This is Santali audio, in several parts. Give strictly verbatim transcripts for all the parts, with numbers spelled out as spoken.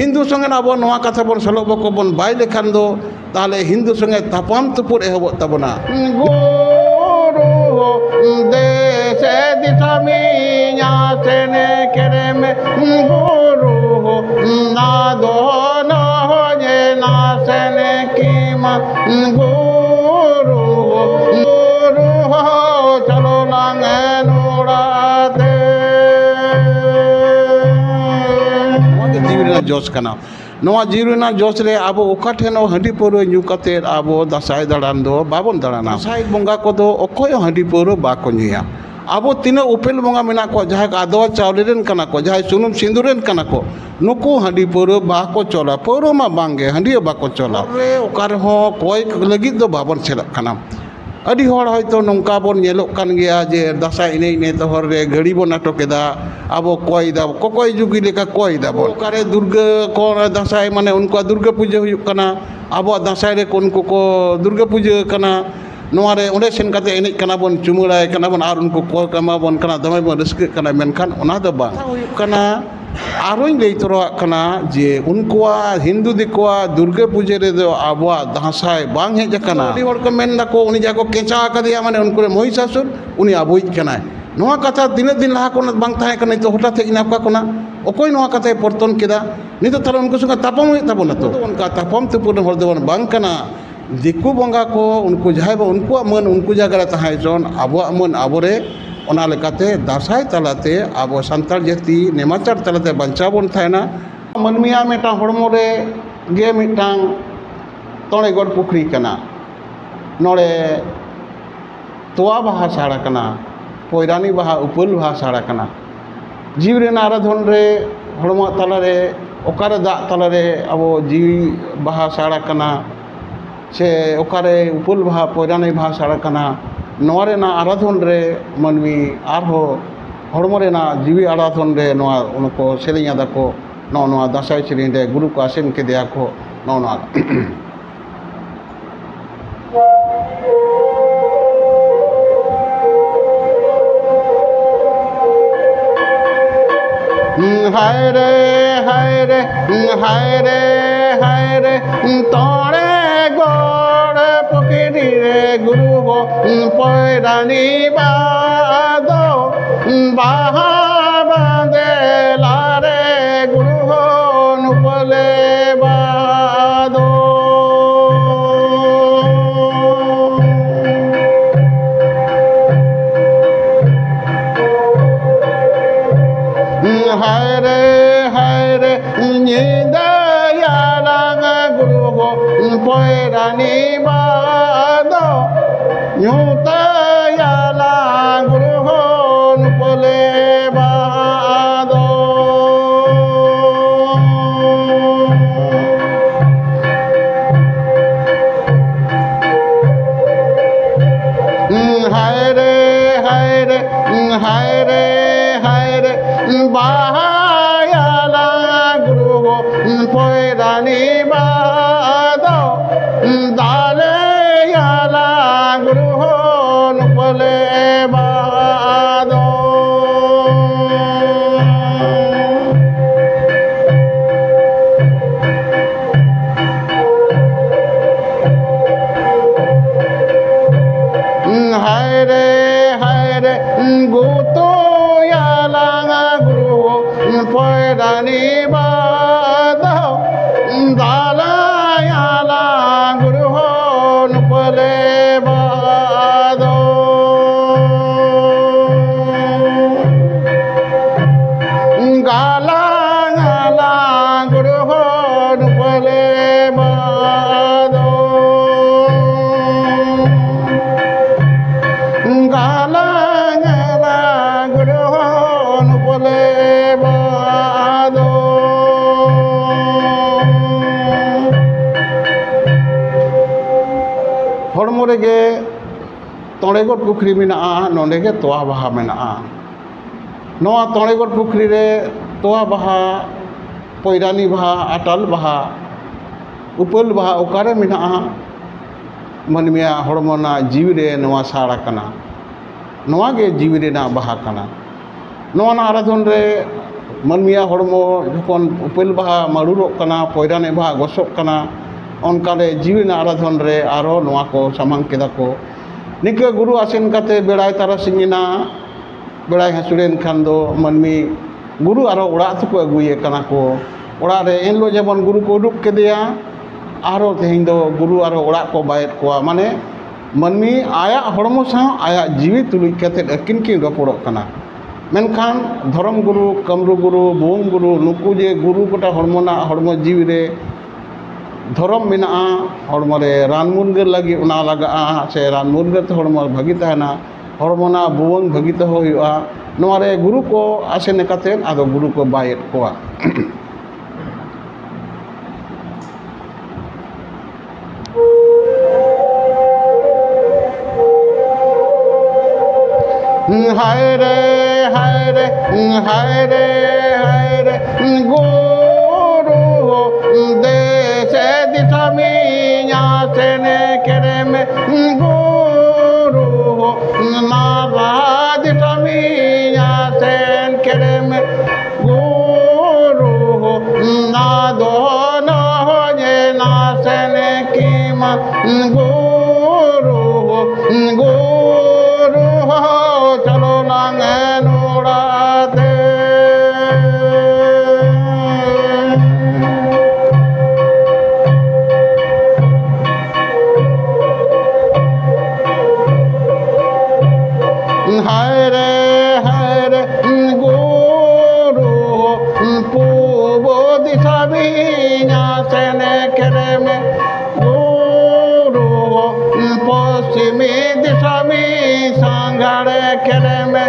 ᱦᱤᱱᱫᱩ ᱥᱚᱸᱜᱮ ᱟᱵᱚ ᱱᱚᱣᱟ ᱠᱟᱛᱷᱟ ᱵᱚᱱ ᱥᱚᱞᱚᱠ ᱵᱟᱠᱚ ᱵᱚᱱ ᱵᱟᱭ ᱞᱮᱠᱷᱟᱱ ᱫᱚ, ᱛᱟᱦᱚᱞᱮ ᱦᱤᱱᱫᱩ ᱥᱚᱸᱜᱮ ᱛᱟᱯᱟᱢ ᱛᱩᱯᱩᱫ ᱮᱦᱚᱵᱚᱜ ᱛᱟᱵᱚᱱᱟ᱾ ᱜᱩᱨᱩ ᱫᱮᱥᱮ ᱫᱤᱥᱚᱢᱤᱧᱟ ᱥᱮᱱᱮ ᱠᱮᱨᱮᱢᱮ ᱜᱩᱨᱩ ᱱᱟᱫᱚ ᱱᱚᱦᱚᱡᱮ ᱱᱟᱥᱮᱱᱮ ᱠᱤᱢᱟ ᱜᱩᱨᱩ ᱜᱩᱨᱩ ᱪᱚᱞᱚ ᱞᱟᱝ ᱱᱚᱲᱟᱛᱮ᱾ ᱱᱚᱣᱟ ᱜᱮ ᱡᱤᱣᱤ ᱨᱮᱱᱟᱜ ᱡᱚᱥ ᱠᱟᱱᱟ᱾ ᱱᱚᱣᱟ ᱡᱤᱣᱤ ᱨᱮᱱᱟᱜ ᱡᱚᱥ ᱨᱮ ᱟᱵᱚ ᱚᱠᱟ ᱴᱷᱮᱱ ᱦᱚᱸ ᱦᱟᱺᱰᱤ ᱯᱟᱹᱣᱨᱟᱹ ᱧᱩ ᱠᱟᱛᱮᱫ ᱟᱵᱚ ᱫᱟᱸᱥᱟᱭ ᱫᱟᱬᱟᱱ ᱫᱚ ᱵᱟᱵᱚᱱ ᱫᱟᱬᱟᱱᱟ᱾ ᱫᱟᱸᱥᱟᱭ ᱵᱚᱸᱜᱟ ᱠᱚᱫᱚ ᱚᱠᱚᱭ ᱦᱚᱸ ᱦᱟᱺᱰᱤ ᱯᱟᱹᱣᱨᱟᱹ ᱵᱟᱠᱚ ᱧᱩᱭᱟ᱾ ᱟᱵᱚ ᱛᱤᱱᱟᱹᱜ ᱩᱯᱮᱞ ᱵᱚᱸᱜᱟ ᱢᱮᱱᱟᱜ ᱠᱚᱣᱟ, ᱡᱟᱦᱟᱸᱭ ᱠᱚ ᱟᱫᱣᱟ ᱪᱟᱣᱞᱮ ᱨᱮᱱ ᱠᱟᱱᱟ ᱠᱚ, ᱡᱟᱦᱟᱸᱭ ᱥᱩᱱᱩᱢ ᱥᱤᱸᱫᱩᱨ ᱨᱮᱱ ᱠᱟᱱᱟ ᱠᱚ, ᱱᱩᱠᱩ ᱦᱟᱺᱰᱤ ᱯᱟᱹᱣᱨᱟᱹ ᱵᱟᱠᱚ ᱪᱚᱞᱟ, ᱯᱟᱹᱣᱨᱟᱹ ᱢᱟ ᱵᱟᱝ ᱜᱮ, ᱦᱟᱺᱰᱤ ᱦᱚᱸ ᱵᱟᱠᱚ ᱪᱚᱞᱟ᱾ ᱨᱮ ᱚᱠᱟ ᱨᱮᱦᱚᱸ ᱠᱚᱭ ᱞᱟᱹᱜᱤᱫ ᱫᱚ ᱵᱟᱵᱚᱱ ᱪᱟᱞᱟᱜ ᱠᱟᱱᱟ᱾ ᱟᱹᱰᱤ ᱦᱚᱲ ᱦᱚᱭᱛᱳ ᱱᱚᱝᱠᱟ ᱵᱚᱱ ᱧᱮᱞᱚᱜ ᱠᱟᱱ ᱜᱮᱭᱟ ᱡᱮ ᱫᱟᱸᱥᱟᱭ ᱮᱱᱮᱡ ᱮᱱᱮᱡ ᱛᱮ ᱦᱚᱨ ᱨᱮ ᱜᱟᱹᱰᱤ ᱵᱚᱱ ᱟᱴᱚᱠ ᱮᱫᱟ, ᱟᱵᱚ ᱠᱚᱭ ᱫᱟ, ᱠᱚᱠᱚᱭ ᱡᱩᱜᱤ ᱞᱮᱠᱟ ᱠᱚᱭ ᱫᱟᱵᱚᱱ᱾ ᱚᱠᱟᱨᱮ ᱫᱩᱨᱜᱟᱹ ᱠᱚ ᱫᱟᱸᱥᱟᱭ, ᱢᱟᱱᱮ ᱩᱱᱠᱩᱣᱟᱜ ᱫᱩᱨᱜᱟᱹ ᱯᱩᱡᱟᱹ ᱦᱩᱭᱩᱜ ᱠᱟᱱᱟ, ᱟᱵᱚᱣᱟᱜ ᱫᱟᱸᱥᱟᱭ ᱨᱮ ᱩᱱᱠᱩ ᱠᱚ ᱫᱩᱨᱜᱟᱹ ᱯᱩᱡᱟᱹ ᱠᱟᱱᱟ, ᱱᱚᱣᱟ ᱨᱮ ᱚᱸᱰᱮ ᱥᱮᱱ ᱠᱟᱛᱮ ᱮᱱᱮᱡ ᱠᱟᱱᱟ ᱵᱚᱱ, ᱪᱩᱢᱟᱹᱲᱟᱭ ᱠᱟᱱᱟ ᱵᱚᱱ ᱟᱨ ᱩᱱᱠᱩ ᱠᱚ ᱮᱢᱟ ᱵᱚᱱ ᱠᱟᱱᱟ, ᱫᱚᱢᱮ ᱵᱚᱱ ᱨᱟᱹᱥᱠᱟᱹᱜ ᱠᱟᱱᱟ, ᱢᱮᱱᱠᱷᱟᱱ ᱚᱱᱟ ᱫᱚ ᱵᱟᱝ᱾ ᱠᱟᱛᱷᱟ ᱦᱩᱭᱩᱜ ᱠᱟᱱᱟ, ᱟᱨᱦᱚᱧ ᱞᱟᱹᱭ ᱛᱚᱨᱟᱣᱟᱜ ᱠᱟᱱᱟ ᱡᱮ ᱩᱱᱠᱩᱣᱟᱜ ᱦᱤᱱᱫᱩ ᱫᱤᱠᱩᱣᱟᱜ ᱫᱩᱨᱜᱟᱹ ᱯᱩᱡᱟᱹ ᱨᱮᱫᱚ ᱟᱵᱚᱣᱟᱜ ᱫᱟᱸᱥᱟᱭ ᱵᱟᱝ ᱦᱮᱡ ᱟᱠᱟᱱᱟ᱾ ᱟᱹᱰᱤ ᱦᱚᱲ ᱠᱚ ᱢᱮᱱ ᱫᱟᱠᱚ, ᱩᱱᱤ ᱡᱟᱦᱟᱸ ᱠᱚ ᱠᱮᱪᱟ ᱟᱠᱟᱫᱮᱭᱟ, ᱢᱟᱱᱮ ᱩᱱᱠᱩ ᱨᱮ ᱢᱚᱦᱤᱥᱟᱥᱩᱨ, ᱩᱱᱤ ᱟᱵᱚᱭᱤᱡ ᱠᱟᱱᱟᱭ᱾ ᱱᱚᱣᱟ ᱠᱟᱛᱷᱟ ᱛᱤᱱᱟᱹᱜ ᱫᱤᱱ ᱞᱟᱦᱟ ᱠᱷᱚᱱᱟᱜ ᱵᱟᱝ ᱛᱟᱦᱮᱸ ᱠᱟᱱᱟ, ᱱᱤᱛᱚᱜ ᱦᱚᱴᱟᱛ ᱦᱮᱡ ᱮᱱᱟ ᱚᱠᱟ ᱠᱷᱚᱱᱟᱜ? ᱚᱠᱚᱭ ᱱᱚᱣᱟ ᱠᱟᱛᱷᱟᱭ ᱯᱚᱨᱛᱚᱱ ᱠᱮᱫᱟ? ᱱᱤᱛᱚᱜ ᱛᱟᱦᱞᱮ ᱩᱱᱠᱩ ᱥᱚᱸᱜᱮ ᱛᱟᱯᱟᱢ ᱦᱩᱭᱩᱜ ᱛᱟᱵᱚᱱᱟ ᱛᱚ᱾ ᱚᱱᱠᱟ ᱛᱟᱯᱟᱢ ᱛᱩᱯᱩᱫ ᱨᱮᱱ ᱦᱚᱲ ᱫᱚᱵᱚᱱ ᱵᱟᱝ ᱠᱟᱱᱟ᱾ ᱫᱤᱠᱩ ᱵᱚᱸᱜᱟ ᱠᱚ, ᱩᱱᱠᱩ ᱡᱟᱦᱟᱸᱭ ᱵᱚᱱ, ᱩᱱᱠᱩᱣᱟᱜ ᱢᱟᱹᱱ ᱩᱱᱠᱩ ᱡᱟᱭᱜᱟ ᱨᱮ ᱛᱟᱦᱮᱸ ᱦᱚᱪᱚᱱ, ᱟᱵᱚᱣᱟᱜ ᱢᱟᱹᱱ ᱟᱵᱚᱨᱮ᱾ ᱚᱱᱟ ᱞᱮᱠᱟᱛᱮ ᱫᱟᱸᱥᱟᱭ ᱛᱟᱞᱟᱛᱮ ᱟᱵᱚ ᱥᱟᱱᱛᱟᱲ ᱡᱟᱹᱛᱤ ᱱᱮᱢᱟᱪᱟᱨ ᱛᱟᱞᱟᱛᱮ ᱵᱟᱧᱪᱟᱣ ᱵᱚᱱ ᱛᱟᱦᱮᱱᱟ᱾ ᱢᱟᱹᱱᱢᱤᱭᱟᱜ ᱢᱤᱫᱴᱟᱝ ᱦᱚᱲᱢᱚ ᱨᱮ ᱜᱮ ᱢᱤᱫᱴᱟᱝ ᱛᱚᱲᱮ ᱜᱚᱲ ᱯᱩᱠᱷᱨᱤ ᱠᱟᱱᱟ᱾ ᱱᱚᱰᱮ ᱛᱚᱣᱟ ᱵᱟᱦᱟ ᱥᱟᱲ ᱟᱠᱟᱱᱟ, ᱯᱚᱭᱨᱟᱱᱤ ᱵᱟᱦᱟ, ᱩᱯᱟᱹᱞ ᱵᱟᱦᱟ ᱥᱟᱲ ᱟᱠᱟᱱᱟ᱾ ᱡᱤᱣᱤ ᱨᱮᱱᱟᱜ ᱟᱨᱟᱫᱷᱚᱱ ᱨᱮ, ᱦᱚᱲᱢᱚ ᱛᱟᱞᱟᱨᱮ ᱚᱠᱟᱨᱮ ᱫᱟᱜ ᱛᱟᱞᱟᱨᱮ ᱟᱵᱚ ᱡᱤᱣᱤ ᱵᱟᱦᱟ ᱥᱟᱲ ᱟᱠᱟᱱᱟ, ᱥᱮ ᱚᱠᱟᱨᱮ ᱩᱯᱟᱹᱞ ᱵᱟᱦᱟ, ᱯᱚᱭᱨᱟᱱᱤ ᱵᱟᱦᱟ ᱥᱟᱲ ᱟᱠᱟᱱᱟ, ᱱᱚᱣᱟ ᱨᱮᱱᱟᱜ ᱟᱨᱟᱫᱷᱚᱱ ᱨᱮ ᱢᱟᱹᱱᱢᱤ ᱟᱨᱦᱚᱸ ᱦᱚᱲᱢᱚ ᱨᱮᱱᱟᱜ ᱡᱤᱣᱤ ᱟᱨᱟᱫᱷᱚᱱ ᱨᱮ ᱱᱚᱣᱟ ᱚᱱᱟ ᱠᱚ ᱥᱮᱨᱮᱧ ᱟᱫᱟ ᱠᱚ᱾ ᱱᱚᱜᱼᱚ ᱱᱚᱣᱟ ᱫᱟᱸᱥᱟᱭ ᱥᱮᱨᱮᱧ ᱨᱮ ᱜᱩᱨᱩ ᱠᱚ ᱟᱥᱮᱱ ᱠᱮᱫᱮᱭᱟ ᱠᱚ, ᱱᱚᱜᱼᱚ ᱱᱚᱣᱟ᱾ ᱦᱟᱭ ᱨᱮ ᱦᱟᱭ ᱨᱮ, ᱦᱟᱭ ᱨᱮ, ᱦᱟᱭ ᱨᱮ, ᱛᱚᱲᱮ ᱜᱚᱲ ᱯᱩᱠᱷᱨᱤ ᱨᱮ ᱜᱩᱨᱩ ᱦᱚᱸ ᱯᱚᱭᱨᱟᱱᱤ ᱵᱟᱫᱚ, ᱵᱟᱦᱟ ᱵᱟᱸᱫᱮ ᱞᱟᱨᱮ ᱜᱩᱨᱩ ᱦᱚᱸ ᱱᱩᱯᱟᱹᱞᱮ ᱵᱟᱫᱚ᱾ ᱦᱟᱭ ᱨᱮ, ᱦᱟᱭ ᱨᱮ, ᱧᱤᱫᱟᱹᱭᱟᱞᱟᱝ ᱜᱩᱨᱩ ᱦᱚᱸ ᱯᱚᱭᱨᱟᱱᱤ ᱵᱟᱫᱚ, ᱧᱩᱛᱟᱹᱭᱟᱞᱟᱝ ᱜᱩᱨᱩ ᱦᱚᱸ ᱱᱩᱯᱟᱹᱞᱮ ᱵᱟᱫᱚ᱾ ᱦᱟᱭ ᱨᱮ, ᱦᱟᱭ ᱨᱮ, ᱦᱟᱭ ᱨᱮ, ᱦᱟᱭ ᱨᱮ, ᱵᱟᱦᱟᱭᱟᱞᱟᱝ ᱜᱩᱨᱩ ᱯᱚᱭᱨᱟᱱᱤ ᱵᱟᱫᱚ, ᱫᱟᱞᱮᱭᱟᱞᱟᱝ ᱜᱩᱨᱩ ᱱᱩᱯᱟᱹᱞᱮ ᱵᱟᱫᱚ᱾ ᱦᱟᱭ ᱨᱮ, ᱦᱟᱭ ᱨᱮ, ᱜᱩᱛᱩᱭᱟᱞᱟᱝ ᱜᱩᱨᱩ ᱯᱚᱭᱨᱟᱱᱤ ᱵᱟᱫᱚ, ᱫᱟᱞᱟᱭᱟᱞᱟᱝ ᱜᱩᱨᱩ ᱱᱩᱯᱟᱹᱞᱮ ᱵᱟᱫᱚ᱾ ᱜᱟᱞᱟᱝ ᱟᱞᱟᱝ ᱜᱩᱨᱩ ᱦᱚᱸ ᱱᱩᱯᱟᱹᱞᱮ ᱵᱟᱫᱚ᱾ ᱜᱟᱞᱟᱝ ᱟᱞᱟᱝ ᱜᱩᱨᱩ ᱦᱚᱸ ᱱᱩᱯᱟᱹᱞᱮ ᱵᱟᱫᱚ᱾ ᱦᱚᱲᱢᱚ ᱨᱮᱜᱮ ᱛᱚᱸᱲᱮᱜᱚᱲ ᱯᱩᱠᱷᱨᱤ ᱢᱮᱱᱟᱜᱼᱟ, ᱱᱚᱰᱮ ᱜᱮ ᱛᱚᱣᱟ ᱵᱟᱦᱟ ᱢᱮᱱᱟᱜᱼᱟ᱾ ᱱᱚᱣᱟ ᱛᱚᱸᱲᱮᱜᱚᱲ ᱯᱩᱠᱷᱨᱤ ᱨᱮ ᱛᱚᱣᱟ ᱵᱟᱦᱟ, ᱯᱚᱭᱨᱟᱱᱤ ᱵᱟᱦᱟ, ᱟᱴᱟᱞ ᱵᱟᱦᱟ, ᱩᱯᱟᱹᱞ ᱵᱟᱦᱟ ᱚᱠᱟᱨᱮ ᱢᱮᱱᱟᱜᱼᱟ? ᱢᱟᱹᱱᱢᱤᱭᱟᱜ ᱦᱚᱲᱢᱚ ᱨᱮᱱᱟᱜ ᱡᱤᱣᱤ ᱨᱮ ᱱᱚᱣᱟ ᱥᱟᱲ ᱟᱠᱟᱱᱟ᱾ ᱱᱚᱣᱟ ᱜᱮ ᱡᱤᱣᱤ ᱨᱮᱱᱟᱜ ᱵᱟᱦᱟ ᱠᱟᱱᱟ᱾ ᱱᱚᱣᱟ ᱨᱮᱱᱟᱜ ᱟᱨᱟᱫᱷᱚᱱ ᱨᱮ ᱢᱟᱹᱱᱢᱤᱭᱟᱜ ᱦᱚᱲᱢᱚ ᱡᱚᱠᱷᱚᱱ ᱩᱯᱮᱞ ᱵᱟᱦᱟ ᱢᱟᱹᱨᱩᱲᱚᱜ ᱠᱟᱱᱟ, ᱯᱚᱭᱨᱟᱱᱮ ᱵᱟᱦᱟ ᱜᱚᱥᱚᱜ ᱠᱟᱱᱟ, ᱚᱱᱠᱟᱨᱮ ᱡᱤᱣᱤ ᱨᱮᱱᱟᱜ ᱟᱨᱟᱫᱷᱚᱱ ᱨᱮ ᱟᱨᱦᱚᱸ ᱱᱚᱣᱟ ᱠᱚ ᱥᱟᱢᱟᱝ ᱠᱮᱫᱟ ᱠᱚ᱾ ᱱᱤᱝᱠᱟᱹ ᱜᱩᱨᱩ ᱟᱥᱮᱱ ᱠᱟᱛᱮ ᱵᱮᱲᱟᱭ ᱛᱟᱨᱟᱥᱤᱧ ᱮᱱᱟ, ᱵᱮᱲᱟᱭ ᱦᱟᱹᱥᱩᱨᱮᱱ ᱠᱷᱟᱱ ᱫᱚ ᱢᱟᱹᱱᱢᱤ ᱜᱩᱨᱩ ᱟᱨᱦᱚᱸ ᱚᱲᱟᱜ ᱛᱮᱠᱚ ᱟᱹᱜᱩᱭᱮ ᱠᱟᱱᱟ ᱠᱚ᱾ ᱚᱲᱟᱜ ᱨᱮ ᱮᱱᱦᱤᱞᱳᱜ ᱡᱮᱢᱚᱱ ᱜᱩᱨᱩ ᱠᱚ ᱩᱰᱩᱠ ᱠᱮᱫᱮᱭᱟ, ᱟᱨᱦᱚᱸ ᱛᱮᱦᱮᱧ ᱫᱚ ᱜᱩᱨᱩ ᱟᱨᱦᱚᱸ ᱚᱲᱟᱜ ᱠᱚ ᱵᱟᱭᱮᱫ ᱠᱚᱣᱟ᱾ ᱢᱟᱱᱮ ᱢᱟᱹᱱᱢᱤ ᱟᱭᱟᱜ ᱦᱚᱲᱢᱚ ᱥᱟᱶ ᱟᱭᱟᱜ ᱡᱤᱣᱤ ᱛᱩᱞᱩᱡ ᱠᱟᱛᱮᱫ ᱟᱹᱠᱤᱱ ᱠᱤᱱ ᱨᱚᱯᱚᱲᱚᱜ ᱠᱟᱱᱟ᱾ ᱢᱮᱱᱠᱷᱟᱱ ᱫᱷᱚᱨᱚᱢ ᱜᱩᱨᱩ, ᱠᱟᱹᱢᱨᱩ ᱜᱩᱨᱩ, ᱵᱷᱩᱣᱟᱹᱝ ᱜᱩᱨᱩ, ᱱᱩᱠᱩ ᱡᱮ ᱜᱩᱨᱩ ᱠᱚᱴᱟ ᱦᱚᱲᱢᱚ ᱨᱮᱱᱟᱜ, ᱦᱚᱲᱢᱚ ᱡᱤᱣᱤ ᱨᱮ ᱫᱷᱚᱨᱚᱢ ᱢᱮᱱᱟᱜᱼᱟ, ᱦᱚᱲᱢᱚ ᱨᱮ ᱨᱟᱱ ᱢᱩᱨᱜᱟᱹᱱ ᱞᱟᱹᱜᱤᱫ ᱚᱱᱟ ᱞᱟᱜᱟᱜᱼᱟ, ᱥᱮ ᱨᱟᱱ ᱢᱩᱨᱜᱟᱹᱱ ᱛᱮ ᱦᱚᱲᱢᱚ ᱵᱷᱟᱹᱜᱤ ᱛᱟᱦᱮᱱᱟ, ᱦᱚᱲᱢᱚ ᱨᱮᱱᱟᱜ ᱵᱷᱩᱣᱟᱹᱝ ᱵᱷᱟᱹᱜᱤ ᱫᱚᱦᱚ ᱦᱩᱭᱩᱜᱼᱟ᱾ ᱱᱚᱣᱟ ᱨᱮ ᱜᱩᱨᱩ ᱠᱚ ᱟᱥᱮᱱ ᱠᱟᱛᱮᱫ ᱟᱫᱚ ᱜᱩᱨᱩ ᱠᱚ ᱵᱟᱭᱮᱫ ᱠᱚᱣᱟ᱾ ᱦᱟᱭ ᱨᱮ, ᱦᱟᱭ ᱨᱮ, ᱦᱟᱭ ᱨᱮ, ᱦᱟᱭ ᱨᱮ, ᱜᱩᱨᱩ ᱦᱳ, ᱫᱮᱥᱮ ᱫᱤᱥᱚᱢᱤᱧ ᱟᱥᱮᱱ ᱠᱮᱫᱮᱢ, ᱜᱩᱨᱩ ᱦᱳ, ᱢᱟᱨᱟ ᱫᱤᱥᱚᱢᱤᱧ ᱟᱥᱮᱱ ᱠᱮᱫᱮᱢ, ᱜᱩᱨᱩ ᱦᱳ, ᱱᱟᱫᱚᱱ ᱦᱚᱧᱮ ᱱᱟᱥᱮᱱ ᱠᱤᱢᱟ, ᱜᱩᱨᱩ ᱦᱳ, ᱜᱩᱨᱩ ᱦᱳ, ᱪᱚᱞᱚ ᱞᱟᱝ ᱱᱚᱲᱟ ᱛᱮ᱾ ᱦᱟᱭ ᱨᱮ, ᱦᱟᱭ ᱨᱮ, ᱜᱩᱨᱩ, ᱯᱩᱵᱚ ᱫᱤᱥᱚᱢᱤᱧ ᱟᱥᱮᱱ ᱠᱮᱫᱮᱢᱮ, ᱜᱩᱨᱩ, ᱯᱚᱥᱪᱤᱢᱤ ᱫᱤᱥᱚᱢᱤᱧ ᱥᱟᱸᱜᱷᱟᱨ ᱠᱮᱫᱮᱢᱮ,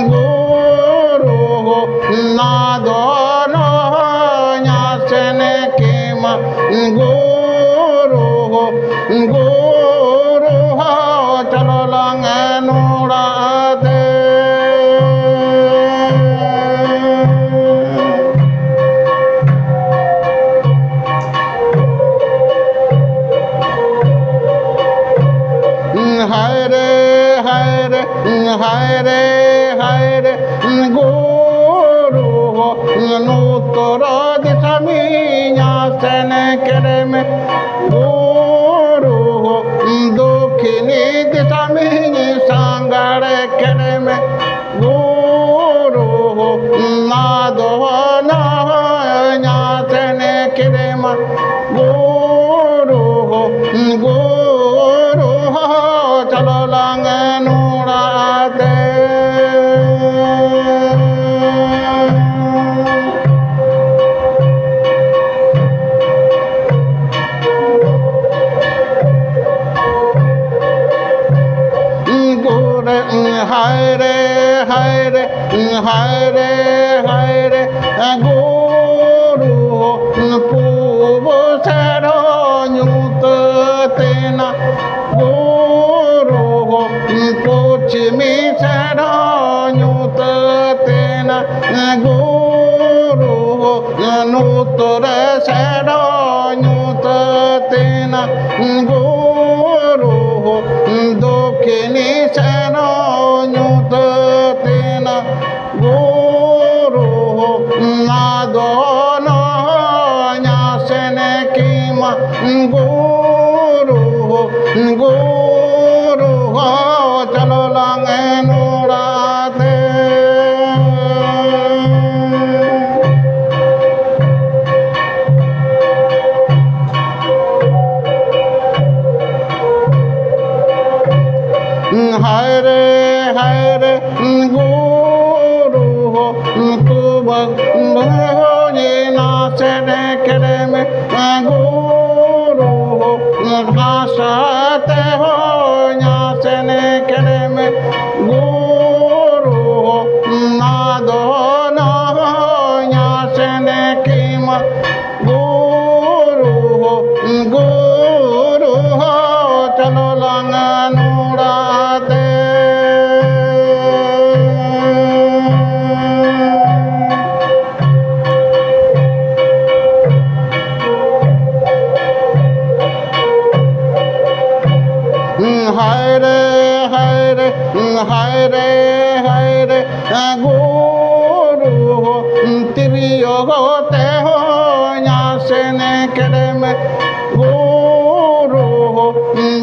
ᱜᱩᱨᱩ, ᱱᱟᱫᱚᱱ ᱦᱚᱧ ᱟᱥᱮᱱ ᱠᱮᱢᱟ, ᱜᱩᱨᱩ, ᱜᱩᱨᱩ ᱦᱳ, ᱪᱚᱞᱚ ᱞᱟᱝ ᱱᱚᱲᱟ ᱛᱮ᱾ ᱦᱟᱭ ᱨᱮ, ᱦᱟᱭ ᱨᱮ, ᱦᱟᱭ ᱨᱮ, ᱦᱟᱭ ᱨᱮ, ᱜᱩᱨᱩ ᱦᱳ, ᱱᱩᱛᱚᱨ ᱫᱤᱥᱚᱢᱤᱧ ᱟᱥᱮᱱ ᱠᱮᱫᱮᱢᱮ ᱜᱩᱨᱩ ᱦᱳ, ᱫᱚᱠᱷᱤᱱᱤ ᱫᱤᱥᱚᱢᱤᱧ ᱥᱟᱸᱜᱟᱲ ᱠᱮᱫᱮᱢᱮ ᱜᱩᱨᱩ ᱦᱳ, ᱱᱟᱫᱚ ᱱᱟᱦᱚᱧ ᱟᱥᱮᱱ ᱠᱮᱫᱮᱢᱟ ᱜᱩᱨᱩ ᱦᱳ, ᱜᱩᱨᱩ ᱦᱳ, ᱪᱚᱞᱚ ᱞᱟᱝ ᱱᱚᱲᱟᱛᱮ᱾ ᱜᱩᱨᱩ ᱦᱟᱭ ᱨᱮ, ᱦᱟᱭ ᱨᱮ, ᱦᱟᱭ ᱨᱮ, ᱦᱟᱭ ᱨᱮ, ᱜᱩᱨᱩ ᱯᱩᱵ ᱥᱮᱫ ᱧᱩᱛᱟᱹᱛ ᱮᱱᱟ, ᱜᱩᱨᱩ ᱯᱚᱪᱷᱤᱢᱤ ᱥᱮᱫ ᱧᱩᱛᱟᱹᱛ ᱮᱱᱟ, ᱜᱩᱨᱩ ᱩᱛᱛᱚᱨ ᱥᱮᱫ ᱧᱩᱛᱟᱹᱛ ᱮᱱᱟ, ᱜᱩᱨᱩ ᱫᱚᱠᱷᱤᱱᱤ ᱥᱮᱫ ᱧᱩᱛᱟᱹᱛ ᱮᱱᱟ, ᱜᱩᱨᱩ ᱟᱫᱚ ᱱᱚᱦᱚᱧ ᱟᱥᱮᱱ ᱠᱮᱢᱟ, ᱜᱩᱨᱩ, ᱜᱩᱨᱩ ᱪᱚᱞᱚ ᱞᱟᱝ ᱱᱚᱲᱟᱛᱮ᱾ ᱦᱟᱭ ᱨᱮ, ᱦᱟᱭ ᱨᱮ, ᱜᱩᱨᱩ ᱦᱳ, ᱛᱩᱵᱟᱹ ᱵᱷᱟᱹᱭ ᱱᱟᱥᱮᱱ ᱠᱮᱫᱮᱢᱮ, ᱜᱩᱨᱩ ᱦᱳ, ᱵᱷᱟᱥᱟ ᱛᱮ ᱦᱳ ᱱᱟᱥᱮᱱ ᱠᱮᱫᱮᱢᱮ, ᱜᱩᱨᱩ ᱦᱳ, ᱱᱟᱫᱚ ᱱᱚᱦᱚ ᱱᱟᱥᱮᱱ ᱠᱮᱢᱟ, ᱜᱩᱨᱩ ᱦᱳ, ᱜᱩᱨᱩ ᱦᱳ, ᱪᱚᱞᱚ ᱞᱟᱝ ᱱᱚᱲᱟᱛᱮ᱾ ᱦᱟᱭ ᱨᱮ, ᱦᱟᱭ ᱨᱮ, ᱦᱟᱭ ᱨᱮ, ᱦᱟᱭ ᱨᱮ, ᱜᱩᱨᱩ ᱦᱳ, ᱛᱤᱨᱤ ᱭᱚᱜᱚ ᱛᱮᱦᱚᱧ ᱟᱥᱮᱱ ᱠᱮᱫᱮᱢ ᱜᱩᱨᱩ ᱦᱚ,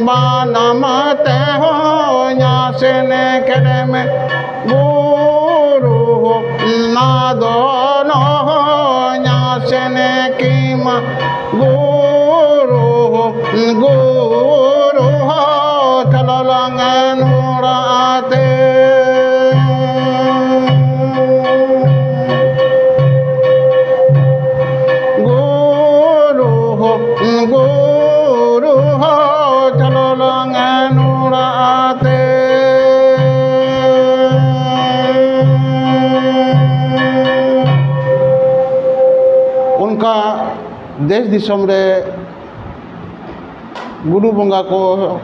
ᱵᱟᱱᱟᱢ ᱛᱮᱦᱚᱧ ᱟᱥᱮᱱ ᱠᱮᱫᱮᱢ ᱜᱩᱨᱩ ᱦᱚ, ᱱᱟᱫᱚᱱ ᱦᱚᱧ ᱟᱥᱮᱱ ᱠᱮᱢᱟ ᱜᱩᱨᱩ ᱦᱚ, ᱜᱩᱨᱩ ᱦᱚ ᱪᱚᱞᱚ ᱞᱟᱝ ᱱᱩᱲᱟᱛᱮ᱾ ᱜᱩᱨᱩ ᱦᱚ, ᱜᱩᱨᱩ ᱦᱚ ᱪᱚᱞᱚ ᱞᱟᱝ ᱱᱩᱲᱟᱛᱮ᱾ ᱚᱱᱠᱟ ᱫᱮᱥ ᱫᱤᱥᱚᱢ ᱨᱮ ᱜᱩᱨᱩ ᱵᱚᱸᱜᱟ ᱠᱚ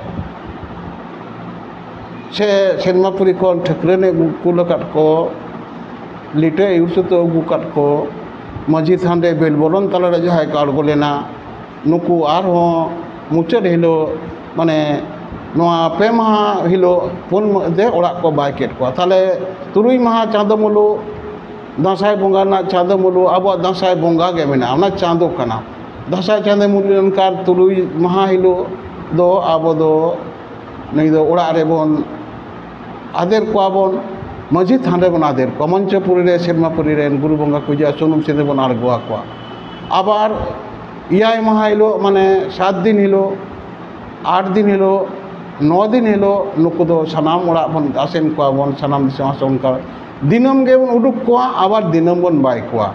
ᱥᱮ ᱥᱮᱨᱢᱟᱯᱩᱨᱤ ᱠᱷᱚᱱ ᱴᱷᱟᱹᱠᱨᱟᱹᱱ ᱮ ᱠᱩᱞ ᱟᱠᱟᱫ ᱠᱚ, ᱞᱤᱴᱟᱹ ᱟᱹᱭᱩᱨ ᱥᱩᱛᱩ ᱟᱹᱜᱩ ᱟᱠᱟᱫ ᱠᱚ, ᱢᱟᱹᱡᱷᱤ ᱛᱷᱟᱱ ᱨᱮ ᱵᱮᱞ ᱵᱚᱞᱚᱱ ᱛᱟᱞᱟᱨᱮ ᱡᱟᱦᱟᱸᱭ ᱠᱚ ᱟᱬᱜᱚ ᱞᱮᱱᱟ, ᱱᱩᱠᱩ ᱟᱨᱦᱚᱸ ᱢᱩᱪᱟᱹᱫ ᱦᱤᱞᱳᱜ, ᱢᱟᱱᱮ ᱱᱚᱣᱟ ᱯᱮ ᱢᱟᱦᱟ ᱦᱤᱞᱳᱜ ᱯᱩᱱ ᱢᱟ-, ᱛᱮ ᱚᱲᱟᱜ ᱠᱚ ᱵᱟᱭ ᱠᱮᱫ ᱠᱚᱣᱟ᱾ ᱛᱟᱦᱚᱞᱮ ᱛᱩᱨᱩᱭ ᱢᱟᱦᱟ ᱪᱟᱸᱫᱚ ᱢᱩᱞᱩᱜ ᱫᱟᱸᱥᱟᱭ ᱵᱚᱸᱜᱟ ᱨᱮᱱᱟᱜ ᱪᱟᱸᱫᱚ ᱢᱩᱞᱩᱜ ᱟᱵᱚᱣᱟᱜ ᱫᱟᱸᱥᱟᱭ ᱵᱚᱸᱜᱟ ᱜᱮ ᱢᱮᱱᱟᱜᱼᱟ, ᱚᱱᱟ ᱪᱟᱸᱫᱚ ᱠᱟᱱᱟ᱾ ᱫᱟᱸᱥᱟᱭ ᱪᱟᱸᱫᱚ ᱢᱩᱞᱩᱜ ᱞᱮᱱᱠᱷᱟᱱ ᱛᱩᱨᱩᱭ ᱢᱟᱦᱟ ᱦᱤᱞᱳᱜ ᱫᱚ ᱟᱵᱚ ᱫᱚ ᱱᱩᱭ ᱫᱚ ᱚᱲᱟᱜ ᱨᱮᱵᱚᱱ ᱟᱫᱮᱨ ᱠᱚᱣᱟ ᱵᱚᱱ, ᱢᱟᱹᱡᱷᱤ ᱛᱷᱟᱱ ᱨᱮᱵᱚᱱ ᱟᱫᱮᱨ ᱠᱚᱣᱟ᱾ ᱢᱚᱧᱪᱚᱯᱩᱨᱤ ᱨᱮ ᱥᱮᱨᱢᱟᱯᱩᱨᱤ ᱨᱮᱱ ᱜᱩᱨᱩ ᱵᱚᱸᱜᱟ ᱠᱚ ᱦᱤᱡᱩᱜᱼᱟ, ᱥᱩᱱᱩᱢ ᱥᱤᱸᱫᱩᱨ ᱵᱚᱱ ᱟᱬᱜᱚ ᱟᱠᱚᱣᱟ᱾ ᱟᱵᱟᱨ ᱮᱭᱟᱭ ᱢᱟᱦᱟ ᱦᱤᱞᱳᱜ, ᱢᱟᱱᱮ ᱥᱟᱛ ᱫᱤᱱ ᱦᱤᱞᱳᱜ, ᱟᱴ ᱫᱤᱱ ᱦᱤᱞᱳᱜ, ᱱᱚ ᱫᱤᱱ ᱦᱤᱞᱳᱜ ᱱᱩᱠᱩ ᱫᱚ ᱥᱟᱱᱟᱢ ᱚᱲᱟᱜ ᱵᱚᱱ ᱟᱥᱮᱱ ᱠᱚᱣᱟ ᱵᱚᱱ, ᱥᱟᱱᱟᱢ ᱫᱤᱥᱚᱢ ᱟᱥᱮᱱ ᱠᱚᱣᱟ᱾ ᱫᱤᱱᱟᱹᱢ ᱜᱮᱵᱚᱱ ᱩᱰᱩᱠ ᱠᱚᱣᱟ, ᱟᱵᱟᱨ ᱫᱤᱱᱟᱹᱢ ᱵᱚᱱ ᱵᱟᱭ ᱠᱚᱣᱟ᱾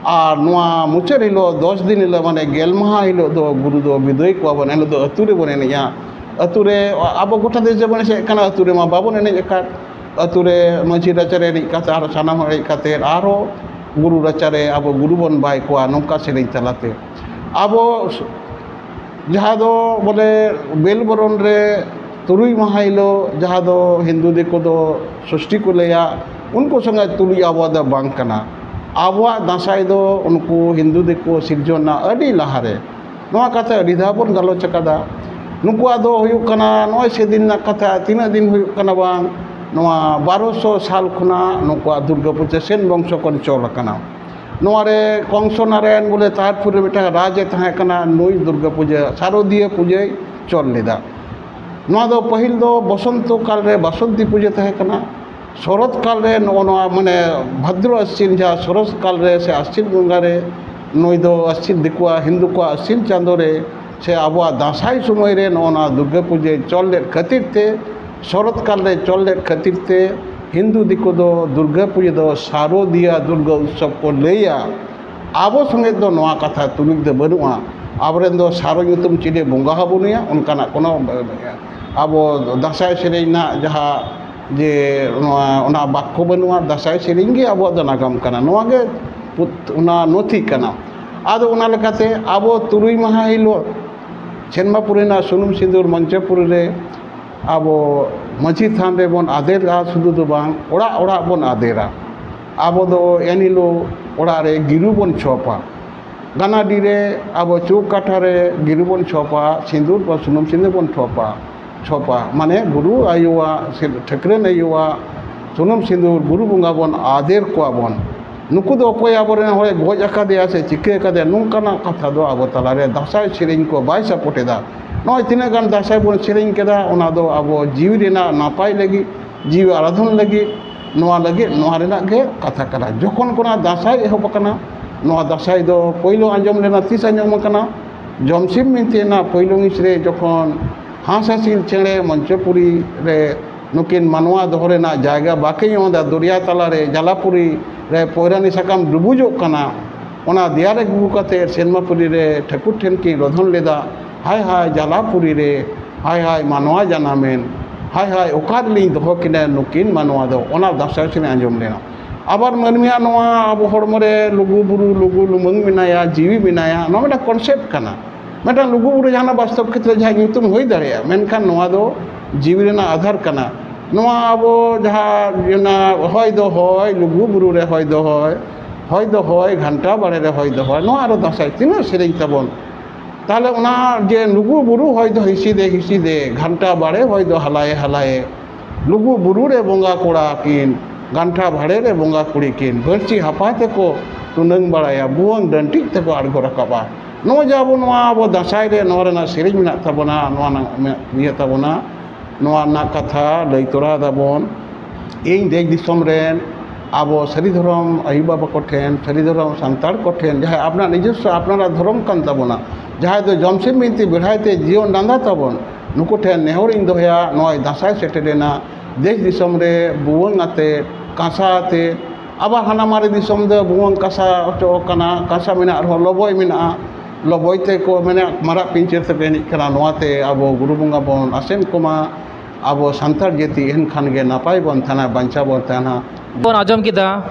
ᱟᱨ ᱱᱚᱣᱟ ᱢᱩᱪᱟᱹᱫ ᱦᱤᱞᱳᱜ, ᱫᱚᱥ ᱫᱤᱱ ᱦᱤᱞᱳᱜ, ᱢᱟᱱᱮ ᱜᱮᱞ ᱢᱟᱦᱟ ᱦᱤᱞᱳᱜ ᱫᱚ ᱜᱩᱨᱩ ᱫᱚ ᱵᱤᱫᱟᱹᱭ ᱠᱚᱣᱟ ᱵᱚᱱ, ᱮᱱᱦᱤᱞᱳᱜ ᱫᱚ ᱟᱹᱛᱩ ᱨᱮᱵᱚᱱ ᱮᱱᱮᱡᱼᱟ᱾ ᱟᱹᱛᱩ ᱨᱮ ᱟᱵᱚ ᱜᱚᱴᱟ ᱫᱮᱥ ᱡᱮᱵᱚᱱ ᱮᱱᱮᱡ ᱠᱟᱱᱟ, ᱟᱹᱛᱩ ᱨᱮᱢᱟ ᱵᱟᱵᱚᱱ ᱮᱱᱮᱡ ᱟᱠᱟᱫ᱾ ᱟᱹᱛᱩ ᱨᱮ ᱢᱟᱹᱡᱷᱤ ᱨᱟᱪᱟ ᱨᱮ ᱮᱱᱮᱡ ᱠᱟᱛᱮ, ᱟᱨ ᱥᱟᱱᱟᱢ ᱦᱚᱲ ᱮᱱᱮᱡ ᱠᱟᱛᱮ, ᱟᱨᱦᱚᱸ ᱜᱩᱨᱩ ᱨᱟᱪᱟ ᱨᱮ ᱟᱵᱚ ᱜᱩᱨᱩ ᱵᱚᱱ ᱵᱟᱭ ᱠᱚᱣᱟ, ᱱᱚᱝᱠᱟ ᱥᱮᱨᱮᱧ ᱛᱟᱞᱟᱛᱮ᱾ ᱟᱵᱚ ᱡᱟᱦᱟᱸ ᱫᱚ ᱵᱚᱞᱮ ᱵᱮᱞ ᱵᱚᱨᱚᱱ ᱨᱮ ᱛᱩᱨᱩᱭ ᱢᱟᱦᱟ ᱦᱤᱞᱳᱜ, ᱡᱟᱦᱟᱸ ᱫᱚ ᱦᱤᱱᱫᱩ ᱫᱤᱠᱩ ᱫᱚ ᱥᱚᱥᱴᱤ ᱠᱚ ᱞᱟᱹᱭᱟ, ᱩᱱᱠᱩ ᱥᱚᱸᱜᱮ ᱛᱩᱞᱩᱡ ᱟᱵᱚᱣᱟᱜ ᱫᱚ ᱵᱟᱝ ᱠᱟᱱᱟ᱾ ᱟᱵᱚᱣᱟᱜ ᱫᱟᱸᱥᱟᱭ ᱫᱚ ᱩᱱᱠᱩ ᱦᱤᱱᱫᱩ ᱫᱤᱠᱩ ᱥᱤᱨᱡᱚᱱ ᱨᱮᱱᱟᱜ ᱟᱹᱰᱤ ᱞᱟᱦᱟᱨᱮ᱾ ᱱᱚᱣᱟ ᱠᱟᱛᱷᱟ ᱟᱹᱰᱤ ᱫᱷᱟᱣ ᱵᱚᱱ ᱜᱟᱞᱚᱪ ᱟᱠᱟᱫᱟ᱾ ᱱᱩᱠᱩᱣᱟᱜ ᱫᱚ ᱦᱩᱭᱩᱜ ᱠᱟᱱᱟ, ᱱᱚᱜᱼᱚᱭ ᱥᱮᱫᱤᱱ ᱨᱮᱱᱟᱜ ᱠᱟᱛᱷᱟ, ᱛᱤᱱᱟᱹᱜ ᱫᱤᱱ ᱦᱩᱭᱩᱜ ᱠᱟᱱᱟ ᱵᱟᱝ, ᱱᱚᱣᱟ ᱵᱟᱨᱚᱥᱚ ᱥᱟᱞ ᱠᱷᱚᱱᱟᱜ ᱱᱩᱠᱩᱣᱟᱜ ᱫᱩᱨᱜᱟᱹ ᱯᱩᱡᱟᱹ ᱥᱮᱱ ᱵᱚᱝᱥᱚ ᱠᱷᱚᱱ ᱪᱚᱞ ᱟᱠᱟᱱᱟ᱾ ᱱᱚᱣᱟ ᱨᱮ ᱠᱚᱝᱥᱚ ᱱᱟᱨᱟᱭᱚᱱ ᱵᱚᱞᱮ ᱛᱟᱡᱽᱯᱩᱨ ᱨᱮ ᱢᱤᱫᱴᱟᱝ ᱨᱟᱡᱽ ᱮ ᱛᱟᱦᱮᱸ ᱠᱟᱱᱟ, ᱱᱩᱭ ᱫᱩᱨᱜᱟᱹ ᱯᱩᱡᱟᱹ, ᱥᱟᱨᱚᱫᱤᱭᱟᱹ ᱯᱩᱡᱟᱹᱭ ᱪᱚᱞ ᱞᱮᱫᱟ᱾ ᱱᱚᱣᱟ ᱫᱚ ᱯᱟᱹᱦᱤᱞ ᱫᱚ ᱵᱚᱥᱚᱱᱛᱚ ᱠᱟᱞ ᱨᱮ ᱵᱟᱥᱚᱱᱛᱤ ᱯᱩᱡᱟᱹ ᱛᱟᱦᱮᱸ ᱠᱟᱱᱟ, ᱥᱚᱨᱚᱛ ᱠᱟᱞ ᱨᱮ ᱱᱚᱜᱼᱚ ᱱᱚᱣᱟ ᱢᱟᱱᱮ ᱵᱷᱟᱫᱨᱚ ᱟᱥᱤᱱ, ᱡᱟᱦᱟᱸ ᱥᱚᱨᱚᱛ ᱠᱟᱞ ᱨᱮ ᱥᱮ ᱟᱥᱤᱱ ᱵᱚᱸᱜᱟ ᱨᱮ, ᱱᱩᱭ ᱫᱚ ᱟᱥᱤᱱ, ᱫᱤᱠᱩᱣᱟᱜ, ᱦᱤᱱᱫᱩ ᱠᱚᱣᱟᱜ ᱟᱥᱤᱱ ᱪᱟᱸᱫᱳ ᱨᱮ ᱥᱮ ᱟᱵᱚᱣᱟᱜ ᱫᱟᱸᱥᱟᱭ ᱥᱚᱢᱚᱭ ᱨᱮ ᱱᱚᱜᱼᱚ ᱱᱚᱣᱟ ᱫᱩᱨᱜᱟᱹ ᱯᱩᱡᱟᱹᱭ ᱪᱚᱞ ᱞᱮᱫ ᱠᱷᱟᱹᱛᱤᱨ ᱛᱮ, ᱥᱚᱨᱚᱛ ᱠᱟᱞ ᱨᱮ ᱪᱚᱞ ᱞᱮᱫ ᱠᱷᱟᱹᱛᱤᱨ ᱛᱮ, ᱦᱤᱱᱫᱩ ᱫᱤᱠᱩ ᱫᱚ ᱫᱩᱨᱜᱟᱹ ᱯᱩᱡᱟᱹ ᱫᱚ ᱥᱟᱨᱚᱫᱤᱭᱟ ᱫᱩᱨᱜᱟᱹ ᱩᱛᱥᱚᱵᱽ ᱠᱚ ᱞᱟᱹᱭᱟ᱾ ᱟᱵᱚ ᱥᱚᱸᱜᱮ ᱫᱚ ᱱᱚᱣᱟ ᱠᱟᱛᱷᱟ ᱛᱩᱞᱩᱡ ᱫᱚ ᱵᱟᱹᱱᱩᱜᱼᱟ᱾ ᱟᱵᱚᱨᱮᱱ ᱫᱚ ᱥᱟᱨᱚ ᱧᱩᱛᱩᱢ ᱪᱤᱞᱤ ᱵᱚᱸᱜᱟ ᱦᱚᱸ ᱵᱟᱹᱱᱩᱭᱟ, ᱚᱱᱠᱟᱱᱟᱜ ᱠᱳᱱᱳ, ᱟᱵᱚ ᱫᱟᱸᱥᱟᱭ ᱥᱮᱨᱮᱧ ᱨᱮᱱᱟᱜ ᱡᱟᱦᱟᱸ ᱡᱮ ᱱᱚᱣᱟ, ᱚᱱᱟ ᱵᱟᱠᱠᱚ ᱵᱟᱹᱱᱩᱜᱼᱟ᱾ ᱫᱟᱸᱥᱟᱭ ᱥᱮᱨᱮᱧ ᱜᱮ ᱟᱵᱚᱣᱟᱜ ᱫᱚ ᱱᱟᱜᱟᱢ ᱠᱟᱱᱟ, ᱱᱚᱣᱟ ᱜᱮ ᱯᱩᱛ-, ᱚᱱᱟ ᱱᱚᱛᱷᱤ ᱠᱟᱱᱟ᱾ ᱟᱫᱚ ᱚᱱᱟ ᱞᱮᱠᱟᱛᱮ ᱟᱵᱚ ᱛᱩᱨᱩᱭ ᱢᱟᱦᱟ ᱦᱤᱞᱳᱜ ᱥᱮᱨᱢᱟ ᱯᱩᱨᱤ ᱨᱮᱱᱟᱜ ᱥᱩᱱᱩᱢ ᱥᱤᱸᱫᱩᱨ ᱢᱚᱧᱪᱚᱯᱩᱨᱤ ᱨᱮ ᱟᱵᱚ ᱢᱟᱹᱡᱷᱤ ᱛᱷᱟᱱ ᱨᱮᱵᱚᱱ ᱟᱫᱮᱨᱟ, ᱥᱩᱫᱷᱩ ᱫᱚ ᱵᱟᱝ, ᱚᱲᱟᱜ ᱚᱲᱟᱜ ᱵᱚᱱ ᱟᱫᱮᱨᱟ᱾ ᱟᱵᱚ ᱫᱚ ᱮᱱ ᱦᱤᱞᱳᱜ ᱚᱲᱟᱜ ᱨᱮ ᱜᱤᱨᱩ ᱵᱚᱱ ᱪᱷᱚᱯᱟ, ᱜᱟᱱᱟᱰᱤ ᱨᱮ ᱟᱵᱚ ᱪᱳᱠ ᱠᱟᱴᱷᱟ ᱨᱮ ᱜᱤᱨᱩ ᱵᱚᱱ ᱪᱷᱚᱯᱟ, ᱥᱤᱸᱫᱩᱨ ᱵᱟ ᱥᱩᱱᱩᱢ ᱥᱤᱸᱫᱩᱨ ᱵᱚᱱ ᱪᱷᱚᱯᱟ, ᱪᱷᱚᱯᱟ, ᱢᱟᱱᱮ ᱜᱩᱨᱩ ᱟᱭᱳᱣᱟᱜ, ᱥᱮ ᱴᱷᱟᱹᱠᱨᱟᱹᱱ ᱟᱭᱳᱣᱟᱜ ᱥᱩᱱᱩᱢ ᱥᱤᱸᱫᱩᱨ, ᱜᱩᱨᱩ ᱵᱚᱸᱜᱟ ᱵᱚᱱ ᱟᱫᱮᱨ ᱠᱚᱣᱟ ᱵᱚᱱ᱾ ᱱᱩᱠᱩ ᱫᱚ ᱚᱠᱚᱭ ᱟᱵᱚᱨᱮᱱ ᱦᱚᱲᱮ ᱜᱚᱡ ᱟᱠᱟᱫᱮᱭᱟ ᱥᱮ ᱪᱤᱠᱟᱹ ᱟᱠᱟᱫᱮᱭᱟ, ᱱᱚᱝᱠᱟᱱᱟᱜ ᱠᱟᱛᱷᱟ ᱫᱚ ᱟᱵᱚ ᱛᱟᱞᱟᱨᱮ ᱫᱟᱸᱥᱟᱭ ᱥᱮᱨᱮᱧ ᱠᱚ ᱵᱟᱭ ᱥᱟᱯᱳᱨᱴ ᱮᱫᱟ᱾ ᱱᱚᱜᱼᱚᱭ ᱛᱤᱱᱟᱹᱜ ᱜᱟᱱ ᱫᱟᱸᱥᱟᱭ ᱵᱚᱱ ᱥᱮᱨᱮᱧ ᱠᱮᱫᱟ, ᱚᱱᱟ ᱫᱚ ᱟᱵᱚ ᱡᱤᱣᱤ ᱨᱮᱱᱟᱜ ᱱᱟᱯᱟᱭ ᱞᱟᱹᱜᱤᱫ, ᱡᱤᱣᱤ ᱟᱨᱟᱫᱷᱚᱱ ᱞᱟᱹᱜᱤᱫ, ᱱᱚᱣᱟ ᱞᱟᱹᱜᱤᱫ, ᱱᱚᱣᱟ ᱨᱮᱱᱟᱜ ᱜᱮ ᱠᱟᱛᱷᱟ ᱠᱟᱱᱟ᱾ ᱡᱚᱠᱷᱚᱱ ᱠᱷᱚᱱᱟᱜ ᱫᱟᱸᱥᱟᱭ ᱮᱦᱚᱵ ᱟᱠᱟᱱᱟ, ᱱᱚᱣᱟ ᱫᱟᱸᱥᱟᱭ ᱫᱚ ᱯᱳᱭᱞᱳ ᱟᱸᱡᱚᱢ ᱞᱮᱱᱟ, ᱛᱤᱥ ᱟᱸᱡᱚᱢ ᱟᱠᱟᱱᱟ? ᱡᱚᱢᱥᱤᱢ ᱵᱤᱱᱛᱤ ᱨᱮᱱᱟᱜ ᱯᱳᱭᱞᱳ ᱦᱤᱸᱥ ᱨᱮ ᱡᱚᱠᱷᱚᱱ ᱦᱟᱸᱥ ᱦᱟᱸᱥᱤᱞ ᱪᱮᱬᱮ ᱢᱚᱧᱪᱚᱯᱩᱨᱤ ᱨᱮ ᱱᱩᱠᱤᱱ ᱢᱟᱱᱣᱟ ᱫᱚᱦᱚ ᱨᱮᱱᱟᱜ ᱡᱟᱭᱜᱟ ᱵᱟᱠᱤᱱ ᱧᱟᱢ ᱮᱫᱟ, ᱫᱚᱨᱭᱟ ᱛᱟᱞᱟᱨᱮ ᱡᱟᱞᱟᱯᱩᱨᱤ ᱨᱮ ᱯᱚᱭᱨᱟᱱᱤ ᱥᱟᱠᱟᱢ ᱰᱩᱵᱩᱡᱚᱜ ᱠᱟᱱᱟ, ᱚᱱᱟ ᱫᱮᱭᱟ ᱨᱮ ᱜᱩᱜᱩ ᱠᱟᱛᱮ ᱥᱮᱨᱢᱟᱯᱩᱨᱤ ᱨᱮ ᱴᱷᱟᱹᱠᱩᱨ ᱴᱷᱮᱱ ᱠᱤᱱ ᱨᱚᱫᱷᱚᱱ ᱞᱮᱫᱟ, "ᱦᱟᱭ ᱦᱟᱭ ᱡᱟᱞᱟᱯᱩᱨᱤ ᱨᱮ, ᱦᱟᱭ ᱦᱟᱭ ᱢᱟᱱᱣᱟ ᱡᱟᱱᱟᱢᱮᱱ, ᱦᱟᱭ ᱦᱟᱭ ᱚᱠᱟ ᱨᱮᱞᱤᱧ ᱫᱚᱦᱚ ᱠᱤᱱᱟ ᱱᱩᱠᱤᱱ ᱢᱟᱱᱣᱟ ᱫᱚ?" ᱚᱱᱟ ᱫᱟᱸᱥᱟᱭ ᱥᱮᱨᱮᱧ ᱟᱸᱡᱚᱢ ᱞᱮᱱᱟ᱾ ᱟᱵᱟᱨ ᱢᱟᱹᱱᱢᱤᱭᱟᱜ ᱱᱚᱣᱟ ᱟᱵᱚ ᱦᱚᱲᱢᱚ ᱨᱮ ᱞᱩᱜᱩ ᱵᱩᱨᱩ, ᱞᱩᱜᱩ ᱞᱩᱢᱟᱹᱝ ᱢᱮᱱᱟᱭᱟ, ᱡᱤᱣᱤ ᱢᱮᱱᱟᱭᱟ, ᱱᱚᱣᱟ ᱢᱤᱫᱴᱟᱝ ᱠᱚᱱᱥᱮᱯᱴ ᱠᱟᱱᱟ᱾ ᱢᱤᱫᱴᱟᱝ ᱞᱩᱜᱩ ᱵᱩᱨᱩ ᱡᱟᱦᱟᱱᱟᱜ ᱵᱟᱥᱛᱚᱵ ᱠᱷᱮᱛᱨᱮ ᱡᱟᱦᱟᱸ ᱧᱩᱛᱩᱢ ᱦᱩᱭ ᱫᱟᱲᱮᱭᱟᱜᱼᱟ, ᱢᱮᱱᱠᱷᱟᱱ ᱱᱚᱣᱟ ᱫᱚ ᱡᱤᱣᱤ ᱨᱮᱱᱟᱜ ᱟᱫᱷᱟᱨ ᱠᱟᱱᱟ᱾ ᱱᱚᱣᱟ ᱟᱵᱚ ᱡᱟᱦᱟᱸ ᱚᱱᱟ ᱦᱚᱭ ᱫᱚ ᱦᱚᱭ, ᱞᱩᱜᱩ ᱵᱩᱨᱩ ᱨᱮ ᱦᱚᱭ ᱫᱚ ᱦᱚᱭ, ᱦᱚᱭ ᱫᱚ ᱦᱚᱭ, ᱜᱷᱟᱱᱴᱟ ᱵᱟᱲᱮ ᱨᱮ ᱦᱚᱭ ᱫᱚ ᱦᱚᱭ, ᱱᱚᱣᱟ ᱟᱨᱚ ᱫᱟᱸᱥᱟᱭ ᱛᱤᱱᱟᱹᱜ ᱥᱮᱨᱮᱧ ᱛᱟᱵᱚᱱ᱾ ᱛᱟᱦᱚᱞᱮ ᱚᱱᱟ ᱡᱮ ᱞᱩᱜᱩ ᱵᱩᱨᱩ ᱦᱚᱭ ᱫᱚ ᱦᱤᱥᱤᱫᱮ ᱦᱤᱥᱤᱫᱮ, ᱜᱷᱟᱱᱴᱟ ᱵᱟᱲᱮ ᱦᱚᱭ ᱫᱚ ᱦᱟᱞᱟᱭᱮ ᱦᱟᱞᱟᱭᱮ, ᱞᱩᱜᱩ ᱵᱩᱨᱩ ᱨᱮ ᱵᱚᱸᱜᱟ ᱠᱚᱲᱟ ᱠᱤᱱ, ᱜᱷᱟᱱᱴᱟ ᱵᱟᱲᱮ ᱨᱮ ᱵᱚᱸᱜᱟ ᱠᱩᱲᱤ ᱠᱤᱱ, ᱵᱟᱹᱲᱥᱤ ᱦᱟᱯᱟ ᱛᱮᱠᱚ ᱴᱩᱱᱟᱹᱝ ᱵᱟᱲᱟᱭᱟ, ᱵᱷᱩᱣᱟᱹᱝ ᱰᱟᱹᱱᱴᱤᱡ ᱛᱮᱠᱚ ᱟᱬᱜᱚ ᱨᱟᱠᱟᱵᱼᱟ᱾ ᱱᱚᱜᱼᱚᱭ ᱡᱮ ᱟᱵᱚ ᱱᱚᱣᱟ ᱟᱵᱚ ᱫᱟᱸᱥᱟᱭ ᱨᱮ ᱱᱚᱣᱟ ᱨᱮᱱᱟᱜ ᱥᱮᱨᱮᱧ ᱢᱮᱱᱟᱜ ᱛᱟᱵᱚᱱᱟ, ᱱᱚᱣᱟ ᱨᱮᱱᱟᱜ ᱢᱮ-, ᱤᱭᱟᱹ ᱛᱟᱵᱚᱱᱟ, ᱱᱚᱣᱟ ᱨᱮᱱᱟᱜ ᱠᱟᱛᱷᱟ ᱞᱟᱹᱭ ᱛᱚᱨᱟ ᱫᱟᱵᱚᱱ᱾ ᱤᱧ ᱫᱮᱥ ᱫᱤᱥᱚᱢ ᱨᱮᱱ ᱟᱵᱚ ᱥᱟᱹᱨᱤ ᱫᱷᱚᱨᱚᱢ ᱟᱭᱳ ᱵᱟᱵᱟ ᱠᱚᱴᱷᱮᱱ, ᱥᱟᱹᱨᱤ ᱫᱷᱚᱨᱚᱢ ᱥᱟᱱᱛᱟᱲ ᱠᱚᱴᱷᱮᱱ, ᱡᱟᱦᱟᱸᱭ ᱟᱯᱱᱟᱨ ᱱᱤᱡᱚᱥᱥᱚ ᱟᱯᱱᱟᱨᱟᱜ ᱫᱷᱚᱨᱚᱢ ᱠᱟᱱ ᱛᱟᱵᱚᱱᱟ, ᱡᱟᱦᱟᱸᱭ ᱫᱚ ᱡᱚᱢᱥᱤᱢ ᱵᱤᱱᱛᱤ ᱵᱮᱲᱦᱟᱭ ᱛᱮ ᱡᱤᱭᱚᱱ ᱰᱟᱸᱫᱟ ᱛᱟᱵᱚᱱ, ᱱᱩᱠᱩ ᱴᱷᱮᱱ ᱱᱮᱦᱚᱨ ᱤᱧ ᱫᱚᱦᱚᱭᱟ, ᱱᱚᱜᱼᱚᱭ ᱫᱟᱸᱥᱟᱭ ᱥᱮᱴᱮᱨᱮᱱᱟ, ᱫᱮᱥ ᱫᱤᱥᱚᱢ ᱨᱮ ᱵᱷᱩᱣᱟᱹᱝ ᱟᱛᱮ, ᱠᱟᱸᱥᱟ ᱟᱛᱮ, ᱟᱵᱟᱨ ᱦᱟᱱᱟ ᱢᱟᱨᱮ ᱫᱤᱥᱚᱢ ᱫᱚ ᱵᱷᱩᱣᱟᱹᱝ ᱠᱟᱸᱥᱟ ᱚᱪᱚᱜ ᱠᱟᱱᱟ, ᱠᱟᱸᱥᱟ ᱢᱮᱱᱟᱜ ᱨᱮᱦᱚᱸ ᱞᱚᱵᱚᱭ ᱢᱮᱱᱟᱜᱼᱟ, ᱞᱚᱵᱚᱭ ᱛᱮᱠᱚ ᱢᱮᱱᱟ ᱢᱟᱨᱟᱜ ᱯᱤᱧᱪᱟᱹᱨ ᱛᱮᱠᱚ ᱮᱱᱮᱡ ᱠᱟᱱᱟ᱾ ᱱᱚᱣᱟᱛᱮ ᱟᱵᱚ ᱜᱩᱨᱩ ᱵᱚᱸᱜᱟ ᱵᱚᱱ ᱟᱥᱮᱱ ᱠᱚᱢᱟ, ᱟᱵᱚ ᱥᱟᱱᱛᱟᱲ ᱡᱟᱹᱛᱤ ᱮᱱᱠᱷᱟᱱ ᱜᱮ ᱱᱟᱯᱟᱭ ᱵᱚᱱ ᱛᱟᱦᱮᱱᱟ, ᱵᱟᱧᱪᱟᱣ ᱵᱚᱱ ᱛᱟᱦᱮᱱᱟ᱾ ᱵᱚᱱ ᱟᱸᱡᱚᱢ ᱠᱮᱫᱟ,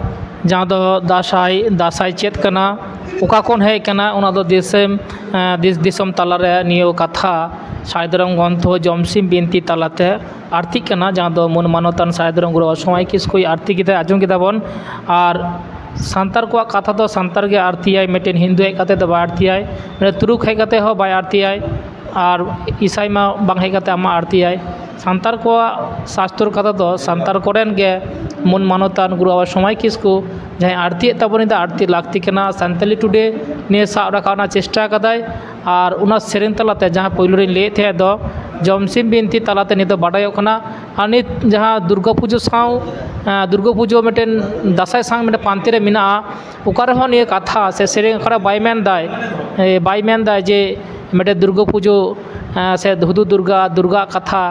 ᱡᱟᱦᱟᱸ ᱫᱚ ᱫᱟᱸᱥᱟᱭ, ᱫᱟᱸᱥᱟᱭ ᱪᱮᱫ ᱠᱟᱱᱟ, ᱚᱠᱟ ᱠᱷᱚᱱ ᱦᱮᱡ ᱠᱟᱱᱟ, ᱚᱱᱟ ᱫᱚ ᱫᱤᱥᱚᱢ, ᱮᱸ, ᱫᱤᱥ-, ᱫᱤᱥᱚᱢ ᱛᱟᱞᱟᱨᱮ ᱱᱤᱭᱟᱹ ᱠᱟᱛᱷᱟ ᱥᱟᱭ ᱫᱷᱚᱨᱚᱢ ᱜᱨᱚᱱᱛᱷᱚ ᱡᱚᱢᱥᱤᱢ ᱵᱤᱱᱛᱤ ᱛᱟᱞᱟᱛᱮ ᱟᱨᱛᱤᱜ ᱠᱟᱱᱟ, ᱡᱟᱦᱟᱸ ᱫᱚ ᱢᱟᱹᱱ ᱢᱟᱱᱚᱛᱟᱱ ᱥᱟᱭ ᱫᱷᱚᱨᱚᱢ ᱜᱩᱨᱩ ᱵᱟᱵᱟ ᱥᱚᱢᱟᱭ ᱠᱤᱥᱠᱩᱭ ᱟᱨᱛᱤ ᱠᱮᱫᱟ, ᱟᱸᱡᱚᱢ ᱠᱮᱫᱟ ᱵᱚᱱ᱾ ᱟᱨ ᱥᱟᱱᱛᱟᱲ ᱠᱚᱣᱟᱜ ᱠᱟᱛᱷᱟ ᱫᱚ ᱥᱟᱱᱛᱟᱲ ᱜᱮ ᱟᱨᱛᱤᱭᱟᱭ, ᱢᱤᱫᱴᱮᱱ ᱦᱤᱱᱫᱩ ᱦᱮᱡ ᱠᱟᱛᱮ ᱫᱚ ᱵᱟᱭ ᱟᱨᱛᱤᱭᱟᱭ, ᱢᱤᱫᱴᱮᱱ ᱛᱩᱨᱩᱠ ᱦᱮᱡ ᱠᱟᱛᱮ ᱦᱚᱸ ᱵᱟᱭ ᱟᱨᱛᱤᱭᱟᱭ, ᱟᱨ ᱤᱥᱟᱭ ᱢᱟ ᱵᱟᱝ ᱦᱮᱡ ᱠᱟᱛᱮ ᱟᱢᱟᱜ ᱟᱨᱛᱤᱭᱟᱭ᱾ ᱥᱟᱱᱛᱟᱲ ᱠᱚᱣᱟᱜ ᱥᱟᱥᱛᱚᱨ ᱠᱟᱛᱷᱟ ᱫᱚ ᱥᱟᱱᱛᱟᱲ ᱠᱚᱨᱮᱱ ᱜᱮ ᱢᱟᱹᱱ ᱢᱟᱱᱚᱛᱟᱱ ᱜᱩᱨᱩ ᱵᱟᱵᱟ ᱥᱚᱢᱟᱭ ᱠᱤᱥᱠᱩ ᱡᱟᱦᱟᱸᱭ ᱟᱨᱛᱤᱭᱮᱫ ᱛᱟᱵᱚᱱ, ᱱᱤᱭᱟᱹ ᱫᱚ ᱟᱨᱛᱤ ᱞᱟᱹᱠᱛᱤ ᱠᱟᱱᱟ᱾ ᱥᱟᱱᱛᱟᱞᱤ ᱴᱩᱰᱮ ᱱᱤᱭᱟᱹ ᱥᱟᱵ ᱨᱟᱠᱟᱵ ᱨᱮᱱᱟᱜ ᱪᱮᱥᱴᱟ ᱠᱟᱫᱟᱭ, ᱟᱨ ᱚᱱᱟ ᱥᱮᱨᱮᱧ ᱛᱟᱞᱟᱛᱮ ᱡᱟᱦᱟᱸ ᱯᱳᱭᱞᱳ ᱨᱤᱧ ᱞᱟᱹᱭᱮᱫ ᱛᱟᱦᱮᱸᱫ ᱫᱚ ᱡᱚᱢᱥᱤᱢ ᱵᱤᱱᱛᱤ ᱛᱟᱞᱟᱛᱮ ᱱᱤᱛ ᱫᱚ ᱵᱟᱰᱟᱭᱚᱜ ᱠᱟᱱᱟ᱾ ᱟᱨ ᱱᱤᱛ ᱡᱟᱦᱟᱸ ᱫᱩᱨᱜᱟᱹ ᱯᱩᱡᱟᱹ ᱥᱟᱶ, ᱮᱸ, ᱫᱩᱨᱜᱟᱹ ᱯᱩᱡᱟᱹ ᱢᱤᱫᱴᱮᱱ ᱫᱟᱸᱥᱟᱭ ᱥᱟᱶ ᱢᱤᱫᱴᱮᱱ ᱯᱟᱱᱛᱮ ᱨᱮ ᱢᱮᱱᱟᱜᱼᱟ, ᱚᱠᱟ ᱨᱮᱦᱚᱸ ᱱᱤᱭᱟᱹ ᱠᱟᱛᱷᱟ ᱥᱮ ᱥᱮᱨᱮᱧ ᱚᱠᱟᱨᱮ ᱵᱟᱭ ᱢᱮᱱᱫᱟᱭ, ᱮ, ᱵᱟᱭ ᱢᱮᱱᱫᱟᱭ ᱡᱮ ᱢᱤᱫᱴᱮᱱ ᱫᱩᱨᱜᱟᱹ ᱯᱩᱡᱟᱹ, ᱮᱸ, ᱥᱮ ᱦᱩᱫᱩᱲ ᱫᱩᱨᱜᱟ, ᱫᱩᱨᱜᱟ ᱠᱟᱛᱷᱟ,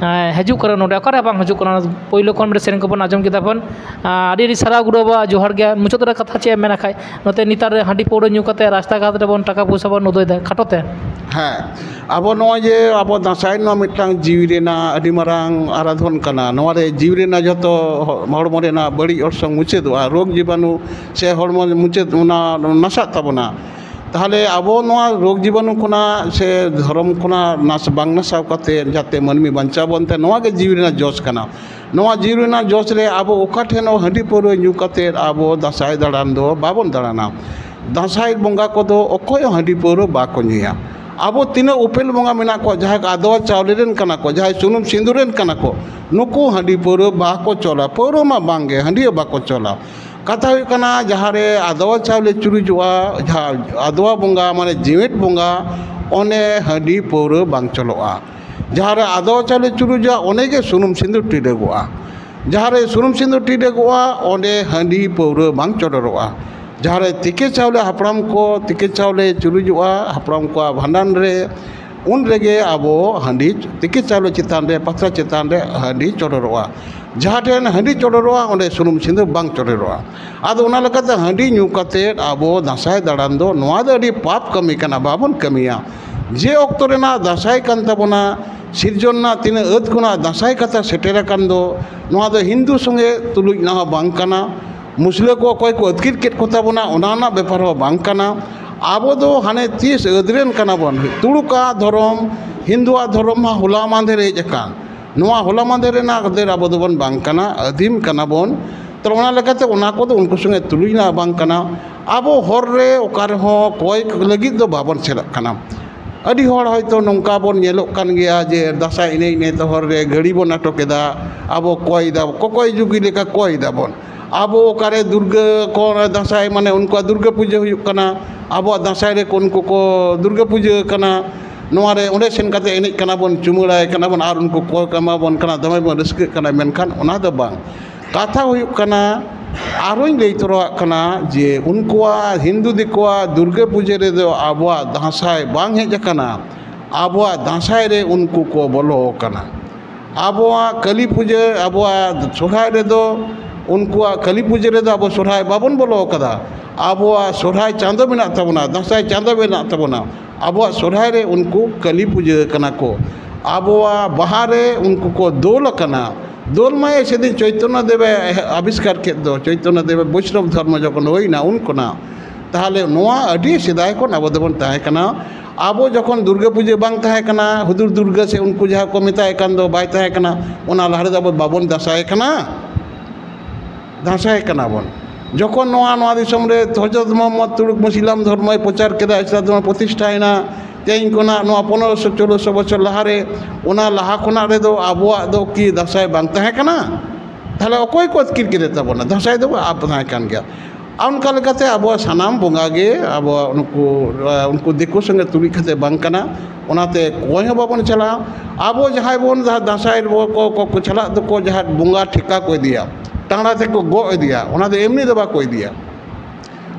ᱮᱸ, ᱦᱤᱡᱩᱜ ᱠᱟᱱᱟ ᱱᱚᱰᱮ, ᱚᱠᱟᱨᱮ ᱵᱟᱝ ᱦᱤᱡᱩᱜ ᱠᱟᱱᱟ᱾ ᱯᱳᱭᱞᱳ ᱠᱷᱚᱱ ᱢᱤᱫᱴᱮᱱ ᱥᱮᱨᱮᱧ ᱠᱚᱵᱚᱱ ᱟᱸᱡᱚᱢ ᱠᱮᱫᱟ ᱵᱚᱱ᱾ ᱟᱸ, ᱟᱹᱰᱤ ᱟᱹᱰᱤ ᱥᱟᱨᱦᱟᱣ ᱜᱩᱨᱩ ᱵᱟᱵᱟ, ᱡᱚᱦᱟᱨ ᱜᱮ᱾ ᱢᱩᱪᱟᱹᱫ ᱨᱮ ᱠᱟᱛᱷᱟ ᱪᱮᱫ ᱮᱢ ᱢᱮᱱᱟ ᱠᱷᱟᱡ, ᱱᱚᱛᱮ ᱱᱮᱛᱟᱨ ᱨᱮ ᱦᱟᱺᱰᱤ ᱯᱟᱹᱣᱨᱟᱹ ᱧᱩ ᱠᱟᱛᱮ ᱨᱟᱥᱛᱟ ᱜᱷᱟᱴ ᱨᱮᱵᱚᱱ ᱴᱟᱠᱟ ᱯᱚᱭᱥᱟ ᱵᱚᱱ ᱱᱚᱫᱚᱭᱮᱫᱟ, ᱠᱷᱟᱴᱚ ᱛᱮ? ᱦᱮᱸ, ᱟᱵᱚ ᱱᱚᱜᱼᱚᱭ ᱡᱮ ᱟᱵᱚ ᱫᱟᱸᱥᱟᱭ ᱱᱚᱣᱟ ᱢᱤᱫᱴᱟᱝ ᱡᱤᱣᱤ ᱨᱮᱱᱟᱜ ᱟᱹᱰᱤ ᱢᱟᱨᱟᱝ ᱟᱨᱟᱫᱷᱚᱱ ᱠᱟᱱᱟ᱾ ᱱᱚᱣᱟ ᱨᱮ ᱡᱤᱣᱤ ᱨᱮᱱᱟᱜ ᱡᱷᱚᱛᱚ ᱦᱚ-, ᱦᱚᱲᱢᱚ ᱨᱮᱱᱟᱜ ᱵᱟᱹᱲᱤᱡ ᱚᱨᱥᱚᱝ ᱢᱩᱪᱟᱹᱫᱚᱜᱼᱟ, ᱨᱳᱜᱽ ᱡᱤᱵᱟᱱᱩ ᱥᱮ ᱦᱚᱲᱢᱚ ᱢᱩᱪᱟᱹᱫ ᱚᱱᱟ ᱱᱟᱥᱟᱜ ᱛᱟᱵᱚᱱᱟ᱾ ᱛᱟᱦᱚᱞᱮ ᱟᱵᱚ ᱱᱚᱣᱟ ᱨᱳᱜᱽ ᱡᱤᱵᱟᱱᱩ ᱠᱷᱚᱱᱟᱜ ᱥᱮ ᱫᱷᱚᱨᱚᱢ ᱠᱷᱚᱱᱟᱜ ᱱᱟᱥ, ᱵᱟᱝ ᱱᱟᱥᱟᱣ ᱠᱟᱛᱮ ᱡᱟᱛᱮ ᱢᱟᱹᱱᱢᱤ ᱵᱟᱧᱪᱟᱣ ᱵᱚᱱ ᱛᱟᱦᱮᱸ, ᱱᱚᱣᱟ ᱜᱮ ᱡᱤᱣᱤ ᱨᱮᱱᱟᱜ ᱡᱚᱥ ᱠᱟᱱᱟ᱾ ᱱᱚᱣᱟ ᱡᱤᱣᱤ ᱨᱮᱱᱟᱜ ᱡᱚᱥ ᱨᱮ ᱟᱵᱚ ᱚᱠᱟ ᱴᱷᱮᱱ ᱦᱚᱸ ᱦᱟᱺᱰᱤ ᱯᱟᱹᱣᱨᱟᱹ ᱧᱩ ᱠᱟᱛᱮ ᱟᱵᱚ ᱫᱟᱸᱥᱟᱭ ᱫᱟᱬᱟᱱ ᱫᱚ ᱵᱟᱵᱚᱱ ᱫᱟᱬᱟᱱᱟ᱾ ᱫᱟᱸᱥᱟᱭ ᱵᱚᱸᱜᱟ ᱠᱚᱫᱚ ᱚᱠᱚᱭ ᱦᱚᱸ ᱦᱟᱺᱰᱤ ᱯᱟᱹᱣᱨᱟᱹ ᱵᱟᱠᱚ ᱧᱩᱭᱟ᱾ ᱟᱵᱚ ᱛᱤᱱᱟᱹᱜ ᱩᱯᱮᱞ ᱵᱚᱸᱜᱟ ᱢᱮᱱᱟᱜ ᱠᱚᱣᱟ, ᱡᱟᱦᱟᱸᱭ ᱠᱚ ᱟᱫᱣᱟ ᱪᱟᱣᱞᱮ ᱨᱮᱱ ᱠᱟᱱᱟ ᱠᱚ, ᱡᱟᱦᱟᱸᱭ ᱥᱩᱱᱩᱢ ᱥᱤᱸᱫᱩᱨ ᱨᱮᱱ ᱠᱟᱱᱟ ᱠᱚ, ᱱᱩᱠᱩ ᱦᱟᱺᱰᱤ ᱯᱟᱹᱣᱨᱟᱹ ᱵᱟᱠᱚ ᱪᱚᱞᱟ, ᱯᱟᱹᱣᱨᱟᱹ ᱢᱟ ᱵᱟᱝ ᱜᱮ, ᱦᱟᱺᱰᱤ ᱦᱚᱸ ᱵᱟᱠᱚ ᱪᱚᱞᱟ᱾ ᱠᱟᱛᱷᱟ ᱦᱩᱭᱩᱜ ᱠᱟᱱᱟ, ᱡᱟᱦᱟᱸ ᱨᱮ ᱟᱫᱣᱟ ᱪᱟᱣᱞᱮ ᱪᱩᱨᱩᱡᱚᱜᱼᱟ, ᱡᱟᱦᱟᱸ ᱟᱫᱣᱟ ᱵᱚᱸᱜᱟ, ᱢᱟᱱᱮ ᱡᱮᱣᱮᱫ ᱵᱚᱸᱜᱟ, ᱚᱸᱰᱮ ᱦᱟᱺᱰᱤ ᱯᱟᱹᱣᱨᱟᱹ ᱵᱟᱝ ᱪᱚᱞᱚᱜᱼᱟ᱾ ᱡᱟᱦᱟᱸ ᱨᱮ ᱟᱫᱣᱟ ᱪᱟᱣᱞᱮ ᱪᱩᱨᱩᱡᱚᱜᱼᱟ, ᱚᱸᱰᱮ ᱜᱮ ᱥᱩᱱᱩᱢ ᱥᱤᱸᱫᱩᱨ ᱴᱤᱰᱟᱹᱜᱚᱜᱼᱟ᱾ ᱡᱟᱦᱟᱸ ᱨᱮ ᱥᱩᱱᱩᱢ ᱥᱤᱸᱫᱩᱨ ᱴᱤᱰᱟᱹᱜᱚᱜᱼᱟ, ᱚᱸᱰᱮ ᱦᱟᱺᱰᱤ ᱯᱟᱹᱣᱨᱟᱹ ᱵᱟᱝ ᱪᱚᱰᱚᱨᱚᱜᱼᱟ᱾ ᱡᱟᱦᱟᱸ ᱨᱮ ᱛᱤᱠᱤ ᱪᱟᱣᱞᱮ, ᱦᱟᱯᱲᱟᱢ ᱠᱚ ᱛᱤᱠᱤ ᱪᱟᱣᱞᱮ ᱪᱩᱨᱩᱡᱚᱜᱼᱟ, ᱦᱟᱯᱲᱟᱢ ᱠᱚᱣᱟᱜ ᱵᱷᱟᱸᱰᱟᱱ ᱨᱮ, ᱩᱱ ᱨᱮᱜᱮ ᱟᱵᱚ ᱦᱟᱺᱰᱤ ᱛᱤᱠᱤ ᱪᱟᱣᱞᱮ ᱪᱮᱛᱟᱱ ᱨᱮ, ᱯᱟᱛᱲᱟ ᱪᱮᱛᱟᱱ ᱨᱮ ᱦᱟᱺᱰᱤ ᱪᱚᱰᱚᱨᱚᱜᱼᱟ᱾ ᱡᱟᱦᱟᱸ ᱴᱷᱮᱱ ᱦᱟᱺᱰᱤ ᱪᱚᱰᱚᱨᱚᱜᱼᱟ, ᱚᱸᱰᱮ ᱥᱩᱱᱩᱢ ᱥᱤᱸᱫᱩᱨ ᱵᱟᱝ ᱪᱚᱰᱚᱨᱚᱜᱼᱟ᱾ ᱟᱫᱚ ᱚᱱᱟ ᱞᱮᱠᱟᱛᱮ ᱦᱟᱺᱰᱤ ᱧᱩ ᱠᱟᱛᱮᱫ ᱟᱵᱚ ᱫᱟᱸᱥᱟᱭ ᱫᱟᱬᱟᱱ ᱫᱚ, ᱱᱚᱣᱟ ᱫᱚ ᱟᱹᱰᱤ ᱯᱟᱯ ᱠᱟᱹᱢᱤ ᱠᱟᱱᱟ, ᱵᱟᱵᱚᱱ ᱠᱟᱹᱢᱤᱭᱟ᱾ ᱡᱮ ᱚᱠᱛᱚ ᱨᱮᱱᱟᱜ ᱫᱟᱸᱥᱟᱭ ᱠᱟᱱ ᱛᱟᱵᱚᱱᱟ, ᱥᱤᱨᱡᱚᱱ ᱨᱮᱱᱟᱜ ᱛᱤᱱᱟᱹᱜ ᱟᱹᱫ ᱠᱷᱚᱱᱟᱜ ᱫᱟᱸᱥᱟᱭ ᱠᱟᱛᱷᱟ ᱥᱮᱴᱮᱨ ᱟᱠᱟᱱ ᱫᱚ, ᱱᱚᱣᱟ ᱫᱚ ᱦᱤᱱᱫᱩ ᱥᱚᱸᱜᱮ ᱛᱩᱞᱩᱡ ᱨᱮᱱᱟᱜ ᱦᱚᱸ ᱵᱟᱝ ᱠᱟᱱᱟ᱾ ᱢᱩᱥᱞᱟᱹ ᱠᱚ ᱚᱠᱚᱭ ᱠᱚ ᱟᱹᱛᱠᱤᱨ ᱠᱮᱫ ᱠᱚ ᱛᱟᱵᱚᱱᱟ, ᱚᱱᱟ ᱨᱮᱱᱟᱜ ᱵᱮᱯᱟᱨ ᱦᱚᱸ ᱵᱟᱝ ᱠᱟᱱᱟ᱾ ᱟᱵᱚ ᱫᱚ ᱦᱟᱱᱮ ᱛᱤᱥ ᱟᱹᱫ ᱨᱮᱱ ᱠᱟᱱᱟ ᱵᱚᱱ᱾ ᱛᱩᱲᱩᱠᱟᱜ ᱫᱷᱚᱨᱚᱢ, ᱦᱤᱱᱫᱩᱣᱟᱜ ᱫᱷᱚᱨᱚᱢ ᱢᱟ ᱦᱚᱞᱟ ᱢᱟᱫᱷᱮᱨ ᱦᱮᱡ ᱟᱠᱟᱱ᱾ ᱱᱚᱣᱟ ᱦᱚᱞᱟ ᱢᱟᱫᱷᱮᱨ ᱨᱮᱱᱟᱜ ᱟᱹᱫ ᱟᱵᱚ ᱫᱚᱵᱚᱱ ᱵᱟᱝ ᱠᱟᱱᱟ, ᱟᱹᱫᱤᱢ ᱠᱟᱱᱟ ᱵᱚᱱ᱾ ᱛᱚ, ᱚᱱᱟ ᱞᱮᱠᱟᱛᱮ ᱚᱱᱟ ᱠᱚᱫᱚ ᱩᱱᱠᱩ ᱥᱚᱸᱜᱮ ᱛᱩᱞᱩᱡ ᱨᱮᱱᱟᱜ ᱵᱟᱝ ᱠᱟᱱᱟ᱾ ᱟᱵᱚ ᱦᱚᱨ ᱨᱮ ᱚᱠᱟ ᱨᱮᱦᱚᱸ ᱠᱚᱭ ᱞᱟᱹᱜᱤᱫ ᱫᱚ ᱵᱟᱵᱚᱱ ᱥᱮᱱᱚᱜ ᱠᱟᱱᱟ᱾ ᱟᱹᱰᱤ ᱦᱚᱲ ᱦᱚᱭᱛᱳ ᱱᱚᱝᱠᱟ ᱵᱚᱱ ᱧᱮᱞᱚᱜ ᱠᱟᱱ ᱜᱮᱭᱟ ᱡᱮ ᱫᱟᱸᱥᱟᱭ ᱮᱱᱮᱡ ᱮᱱᱮᱡ ᱛᱮ ᱦᱚᱨ ᱨᱮ ᱜᱟᱹᱰᱤ ᱵᱚᱱ ᱟᱴᱚᱠ ᱮᱫᱟ, ᱟᱵᱚ ᱠᱚᱭ ᱫᱟ, ᱠᱚᱠᱚᱭ ᱡᱩᱜᱤ ᱞᱮᱠᱟ ᱠᱚᱭ ᱫᱟᱵᱚᱱ᱾ ᱟᱵᱚ ᱚᱠᱟᱨᱮ ᱫᱩᱨᱜᱟᱹ ᱠᱚ, ᱫᱟᱸᱥᱟᱭ ᱢᱟᱱᱮ ᱩᱱᱠᱩᱣᱟᱜ ᱫᱩᱨᱜᱟᱹ ᱯᱩᱡᱟᱹ ᱦᱩᱭᱩᱜ ᱠᱟᱱᱟ, ᱟᱵᱚᱣᱟᱜ ᱫᱟᱸᱥᱟᱭ ᱨᱮ ᱩᱱᱠᱩ ᱠᱚ ᱫᱩᱨᱜᱟᱹ ᱯᱩᱡᱟᱹ ᱠᱟᱱᱟ, ᱱᱚᱣᱟ ᱨᱮ ᱚᱸᱰᱮ ᱥᱮᱱ ᱠᱟᱛᱮ ᱮᱱᱮᱡ ᱠᱟᱱᱟ ᱵᱚᱱ, ᱪᱩᱢᱟᱹᱲᱟᱭ ᱠᱟᱱᱟ ᱵᱚᱱ ᱟᱨ ᱩᱱᱠᱩ ᱠᱚ ᱮᱢᱟ ᱵᱚᱱ ᱠᱟᱱᱟ, ᱫᱚᱢᱮ ᱵᱚᱱ ᱨᱟᱹᱥᱠᱟᱹᱜ ᱠᱟᱱᱟ, ᱢᱮᱱᱠᱷᱟᱱ ᱚᱱᱟ ᱫᱚ ᱵᱟᱝ᱾ ᱠᱟᱛᱷᱟ ᱦᱩᱭᱩᱜ ᱠᱟᱱᱟ, ᱟᱨᱚᱧ ᱞᱟᱹᱭ ᱛᱚᱨᱟᱣᱟᱜ ᱠᱟᱱᱟ ᱡᱮ ᱩᱱᱠᱩᱣᱟᱜ, ᱦᱤᱱᱫᱩ ᱫᱤᱠᱩᱣᱟᱜ ᱫᱩᱨᱜᱟᱹ ᱯᱩᱡᱟᱹ ᱨᱮᱫᱚ ᱟᱵᱚᱣᱟᱜ ᱫᱟᱸᱥᱟᱭ ᱵᱟᱝ ᱦᱮᱡ ᱟᱠᱟᱱᱟ, ᱟᱵᱚᱣᱟᱜ ᱫᱟᱸᱥᱟᱭ ᱨᱮ ᱩᱱᱠᱩ ᱠᱚ ᱵᱚᱞᱚ ᱟᱠᱟᱱᱟ᱾ ᱟᱵᱚᱣᱟᱜ ᱠᱟᱹᱞᱤ ᱯᱩᱡᱟᱹ, ᱟᱵᱚᱣᱟᱜ ᱥᱚᱨᱦᱟᱭ ᱨᱮᱫᱚ, ᱩᱱᱠᱩᱣᱟᱜ ᱠᱟᱹᱞᱤ ᱯᱩᱡᱟᱹ ᱨᱮᱫᱚ ᱟᱵᱚ ᱥᱚᱨᱦᱟᱭ ᱵᱟᱵᱚᱱ ᱵᱚᱞᱚ ᱟᱠᱟᱫᱟ᱾ ᱟᱵᱚᱣᱟᱜ ᱥᱚᱨᱦᱟᱭ ᱪᱟᱸᱫᱚ ᱢᱮᱱᱟᱜ ᱛᱟᱵᱚᱱᱟ, ᱫᱟᱸᱥᱟᱭ ᱪᱟᱸᱫᱚ ᱢᱮᱱᱟᱜ ᱛᱟᱵᱚᱱᱟ᱾ ᱟᱵᱚᱣᱟᱜ ᱥᱚᱨᱦᱟᱭ ᱨᱮ ᱩᱱᱠᱩ ᱠᱟᱹᱞᱤ ᱯᱩᱡᱟᱹ ᱠᱟᱱᱟ ᱠᱚ᱾ ᱟᱵᱚᱣᱟᱜ ᱵᱟᱦᱟ ᱨᱮ ᱩᱱᱠᱩ ᱠᱚ ᱫᱳᱞ ᱟᱠᱟᱱᱟ᱾ ᱫᱳᱞ ᱢᱟ ᱥᱮᱫᱤᱱ ᱪᱳᱭᱛᱚᱱᱱᱚ ᱫᱮᱵᱮ ᱟᱵᱤᱥᱠᱟᱨ ᱠᱮᱫ ᱫᱚ, ᱪᱳᱭᱛᱚᱱᱱᱚ ᱫᱮᱵᱮ ᱵᱳᱭᱥᱱᱚᱵ ᱫᱷᱚᱨᱢᱚ ᱡᱚᱠᱷᱚᱱ ᱦᱩᱭᱱᱟ, ᱩᱱ ᱠᱷᱚᱱᱟᱜ᱾ ᱛᱟᱦᱚᱞᱮ ᱱᱚᱣᱟ ᱟᱹᱰᱤ ᱥᱮᱫᱟᱭ ᱠᱷᱚᱱ ᱟᱵᱚ ᱫᱚᱵᱚᱱ ᱛᱟᱦᱮᱸ ᱠᱟᱱᱟ᱾ ᱟᱵᱚ ᱡᱚᱠᱷᱚᱱ ᱫᱩᱨᱜᱟᱹ ᱯᱩᱡᱟᱹ ᱵᱟᱝ ᱛᱟᱦᱮᱸ ᱠᱟᱱᱟ, ᱦᱩᱫᱩᱲ ᱫᱩᱨᱜᱟᱹ ᱥᱮ ᱩᱱᱠᱩ ᱡᱟᱦᱟᱸ ᱠᱚ ᱢᱮᱛᱟᱭ ᱠᱟᱱ ᱫᱚ ᱵᱟᱭ ᱛᱟᱦᱮᱸ ᱠᱟᱱᱟ, ᱚᱱᱟ ᱞᱟᱦᱟ ᱨᱮᱫᱚ ᱟᱵᱚ ᱵᱟᱵᱚᱱ ᱫᱟᱸᱥᱟᱭ ᱠᱟᱱᱟ, ᱫᱟᱸᱥᱟᱭ ᱠᱟᱱᱟ ᱵᱚᱱ᱾ ᱡᱚᱠᱷᱚᱱ ᱱᱚᱣᱟ, ᱱᱚᱣᱟ ᱫᱤᱥᱚᱢ ᱨᱮ ᱦᱚᱡᱨᱚᱛ ᱢᱚᱦᱚᱢᱢᱚᱫ ᱛᱩᱲᱩᱠ ᱢᱩᱥᱞᱤᱢ ᱫᱷᱚᱨᱢᱚᱭ ᱯᱨᱚᱪᱟᱨ ᱠᱮᱫᱟ, ᱤᱥᱞᱟᱢ ᱫᱷᱚᱨᱢᱚ ᱯᱨᱚᱛᱤᱥᱴᱷᱟᱭᱮᱱᱟ, ᱛᱮᱦᱮᱧ ᱠᱷᱚᱱᱟᱜ ᱱᱚᱣᱟ ᱯᱚᱱᱨᱚᱥᱚ ᱥᱳᱞᱳᱥᱚ ᱵᱚᱪᱷᱚᱨ ᱞᱟᱦᱟᱨᱮ, ᱚᱱᱟ ᱞᱟᱦᱟ ᱠᱷᱚᱱᱟᱜ ᱨᱮᱫᱚ ᱟᱵᱚᱣᱟᱜ ᱫᱚ ᱠᱤ ᱫᱟᱸᱥᱟᱭ ᱵᱟᱝ ᱛᱟᱦᱮᱸ ᱠᱟᱱᱟ? ᱛᱟᱦᱚᱞᱮ ᱚᱠᱚᱭ ᱠᱚ ᱟᱹᱛᱠᱤᱨ ᱠᱮᱫᱮ ᱛᱟᱵᱚᱱᱟ? ᱫᱟᱸᱥᱟᱭ ᱫᱚ ᱟᱵ ᱛᱟᱦᱮᱸ ᱠᱟᱱ ᱜᱮᱭᱟ᱾ ᱟᱨ ᱚᱱᱠᱟ ᱞᱮᱠᱟᱛᱮ ᱟᱵᱚᱣᱟᱜ ᱥᱟᱱᱟᱢ ᱵᱚᱸᱜᱟ ᱜᱮ ᱟᱵᱚᱣᱟᱜ ᱩᱱᱠᱩ, ᱩᱱᱠᱩ ᱫᱤᱠᱩ ᱥᱚᱸᱜᱮ ᱛᱩᱞᱩᱡ ᱠᱟᱛᱮ ᱵᱟᱝ ᱠᱟᱱᱟ᱾ ᱚᱱᱟᱛᱮ ᱚᱠᱚᱭ ᱦᱚᱸ ᱵᱟᱵᱚᱱ ᱪᱟᱞᱟᱜᱼᱟ᱾ ᱟᱵᱚ ᱡᱟᱦᱟᱸᱭ ᱵᱚᱱ ᱫᱟ-, ᱫᱟᱸᱥᱟᱭ ᱨᱮ ᱠᱚ, ᱠᱚ, ᱠᱚ ᱪᱟᱞᱟᱜ ᱫᱚᱠᱚ, ᱡᱟᱦᱟᱸ ᱵᱚᱸᱜᱟ ᱴᱷᱮᱠᱟ ᱠᱚ ᱤᱫᱤᱭᱟ, ᱴᱟᱸᱲᱟ ᱛᱮᱠᱚ ᱜᱚᱜ ᱤᱫᱤᱭᱟ, ᱚᱱᱟ ᱫᱚ ᱮᱢᱱᱤ ᱫᱚ ᱵᱟᱠᱚ ᱤᱫᱤᱭᱟ᱾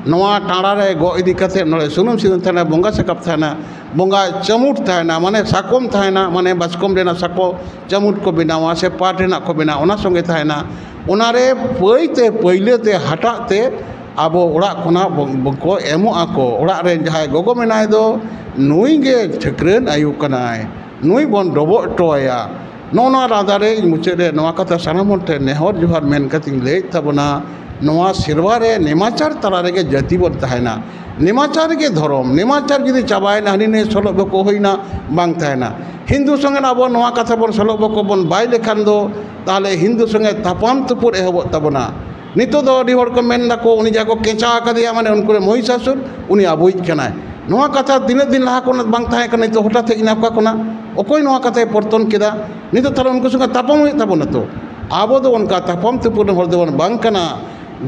ᱱᱚᱣᱟ ᱴᱟᱸᱲᱟ ᱨᱮ ᱜᱚᱜ ᱤᱫᱤ ᱠᱟᱛᱮ ᱱᱚᱰᱮ ᱥᱩᱱᱩᱢ ᱥᱤᱸᱫᱩᱨ ᱛᱟᱦᱮᱱᱟ, ᱵᱚᱸᱜᱟ ᱥᱟᱠᱟᱯ ᱛᱟᱦᱮᱱᱟ, ᱵᱚᱸᱜᱟ ᱪᱟᱹᱢᱩᱴ ᱛᱟᱦᱮᱱᱟ, ᱢᱟᱱᱮ ᱥᱟᱠᱚᱢ ᱛᱟᱦᱮᱱᱟ, ᱢᱟᱱᱮ ᱵᱟᱪᱠᱚᱢ ᱨᱮᱱᱟᱜ ᱥᱟᱠᱚ ᱪᱟᱹᱢᱩᱴ ᱠᱚ ᱵᱮᱱᱟᱣᱟ ᱥᱮ ᱯᱟᱴ ᱨᱮᱱᱟᱜ ᱠᱚ ᱵᱮᱱᱟᱣᱟ, ᱚᱱᱟ ᱥᱚᱸᱜᱮ ᱛᱟᱦᱮᱱᱟ᱾ ᱚᱱᱟᱨᱮ ᱯᱟᱹᱭ ᱛᱮ, ᱯᱟᱹᱭᱞᱟᱹ ᱛᱮ, ᱦᱟᱴᱟᱜ ᱛᱮ ᱟᱵᱚ ᱚᱲᱟᱜ ᱠᱷᱚᱱᱟᱜ ᱵᱚ-, ᱵᱚ-, ᱠᱚ ᱮᱢᱚᱜ ᱟᱠᱚ᱾ ᱚᱲᱟᱜ ᱨᱮᱱ ᱡᱟᱦᱟᱸᱭ ᱜᱚᱜᱚ ᱢᱮᱱᱟᱭ ᱫᱚ, ᱱᱩᱭ ᱜᱮ ᱴᱷᱟᱹᱠᱨᱟᱹᱱ ᱟᱭᱳ ᱠᱟᱱᱟᱭ, ᱱᱩᱭ ᱵᱚᱱ ᱰᱚᱵᱚᱜ ᱦᱚᱴᱚ ᱟᱭᱟ᱾ ᱱᱚᱜᱼᱚ ᱱᱚᱣᱟ ᱞᱟᱸᱫᱟ ᱨᱮ ᱤᱧ ᱢᱩᱪᱟᱹᱫ ᱨᱮ ᱱᱚᱣᱟ ᱠᱟᱛᱷᱟ ᱥᱟᱱᱟᱢ ᱦᱚᱲ ᱴᱷᱮᱱ ᱱᱮᱦᱚᱨ ᱡᱚᱦᱟᱨ ᱢᱮᱱ ᱠᱟᱛᱮᱧ ᱞᱟᱹᱭᱮᱫ ᱛᱟᱵᱚᱱᱟ, ᱱᱚᱣᱟ ᱥᱮᱨᱣᱟ ᱨᱮ ᱱᱮᱢᱟᱪᱟᱨ ᱛᱟᱞᱟ ᱨᱮᱜᱮ ᱡᱟᱹᱛᱤ ᱵᱚᱱ ᱛᱟᱦᱮᱱᱟ, ᱱᱮᱢᱟᱪᱟᱨ ᱜᱮ ᱫᱷᱚᱨᱚᱢ᱾ ᱱᱮᱢᱟᱪᱟᱨ ᱡᱩᱫᱤ ᱪᱟᱵᱟᱭᱮᱱᱟ, ᱦᱟᱹᱱᱤ ᱱᱟᱹᱭ ᱥᱚᱞᱚᱜ ᱵᱚᱠᱚ ᱦᱩᱭᱱᱟ, ᱵᱟᱝ ᱛᱟᱦᱮᱱᱟ᱾ ᱦᱤᱱᱫᱩ ᱥᱚᱸᱜᱮ ᱟᱵᱚ ᱱᱚᱣᱟ ᱠᱟᱛᱷᱟ ᱵᱚᱱ ᱥᱚᱞᱚᱜ ᱵᱚᱠᱚ ᱵᱚᱱ ᱵᱟᱭ ᱞᱮᱠᱷᱟᱱ ᱫᱚ, ᱛᱟᱦᱚᱞᱮ ᱦᱤᱱᱫᱩ ᱥᱚᱸᱜᱮ ᱛᱟᱯᱟᱢ ᱛᱩᱯᱩᱫ ᱮᱦᱚᱵᱚᱜ ᱛᱟᱵᱚᱱᱟ᱾ ᱱᱤᱛᱚᱜ ᱫᱚ ᱟᱹᱰᱤ ᱦᱚᱲ ᱠᱚ ᱢᱮᱱ ᱫᱟᱠᱚ, "ᱩᱱᱤ ᱡᱟᱦᱟᱸ ᱠᱚ ᱠᱮᱪᱟ ᱟᱠᱟᱫᱮᱭᱟ, ᱢᱟᱱᱮ ᱩᱱᱠᱩ ᱨᱮ ᱢᱚᱦᱤᱥᱟᱥᱩᱨ, ᱩᱱᱤ ᱟᱵᱚᱭᱤᱡ ᱠᱟᱱᱟᱭ᱾" ᱱᱚᱣᱟ ᱠᱟᱛᱷᱟ ᱛᱤᱱᱟᱹᱜ ᱫᱤᱱ ᱞᱟᱦᱟ ᱠᱷᱚᱱ ᱵᱟᱝ ᱛᱟᱦᱮᱸ ᱠᱟᱱᱟ, ᱱᱤᱛᱚᱜ ᱦᱚᱴᱟᱛ ᱦᱮᱡ ᱮᱱᱟ ᱚᱠᱟ ᱠᱷᱚᱱᱟᱜ? ᱚᱠᱚᱭ ᱱᱚᱣᱟ ᱠᱟᱛᱷᱟᱭ ᱯᱚᱨᱛᱚᱱ ᱠᱮᱫᱟ? ᱱᱤᱛᱚᱜ ᱛᱟᱦᱚᱞᱮ ᱩᱱᱠᱩ ᱥᱚᱸᱜᱮ ᱛᱟᱯᱟᱢ ᱦᱩᱭᱩᱜ ᱛᱟᱵᱚᱱᱟ ᱛᱚ᱾ ᱟᱵᱚ ᱫᱚ ᱚᱱᱠᱟ ᱛᱟᱯᱟᱢ ᱛᱩᱯᱩᱫ ᱨᱮᱱ ᱦᱚᱲ ᱫᱚᱵᱚᱱ ᱵᱟᱝ ᱠᱟᱱᱟ᱾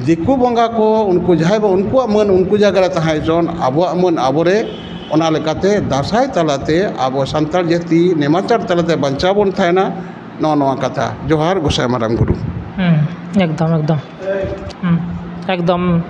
ᱫᱤᱠᱩ ᱵᱚᱸᱜᱟ ᱠᱚ, ᱩᱱᱠᱩ ᱡᱟᱦᱟᱸᱭ ᱵᱚ-, ᱩᱱᱠᱩᱣᱟᱜ ᱢᱟᱹᱱ ᱩᱱᱠᱩ ᱡᱟᱭᱜᱟ ᱨᱮ ᱛᱟᱦᱮᱸ ᱦᱚᱪᱚᱱ, ᱟᱵᱚᱣᱟᱜ ᱢᱟᱹᱱ ᱟᱵᱚᱨᱮ᱾ ᱚᱱᱟ ᱞᱮᱠᱟᱛᱮ ᱫᱟᱸᱥᱟᱭ ᱛᱟᱞᱟᱛᱮ ᱟᱵᱚ ᱥᱟᱱᱛᱟᱲ ᱡᱟᱹᱛᱤ ᱱᱮᱢᱟᱪᱟᱨ ᱛᱟᱞᱟᱛᱮ ᱵᱟᱧᱪᱟᱣ ᱵᱚᱱ ᱛᱟᱦᱮᱱᱟ᱾ ᱱᱚᱜᱼᱚ ᱱᱚᱣᱟ ᱠᱟᱛᱷᱟ᱾ ᱡᱚᱦᱟᱨ ᱜᱚᱸᱥᱟᱭ ᱢᱟᱨᱟᱝ ᱵᱩᱨᱩ᱾ ᱦᱩᱸ, ᱮᱠᱫᱚᱢ, ᱮᱠᱫᱚᱢ᱾ ᱦᱩᱸ, ᱮᱠᱫᱚᱢ᱾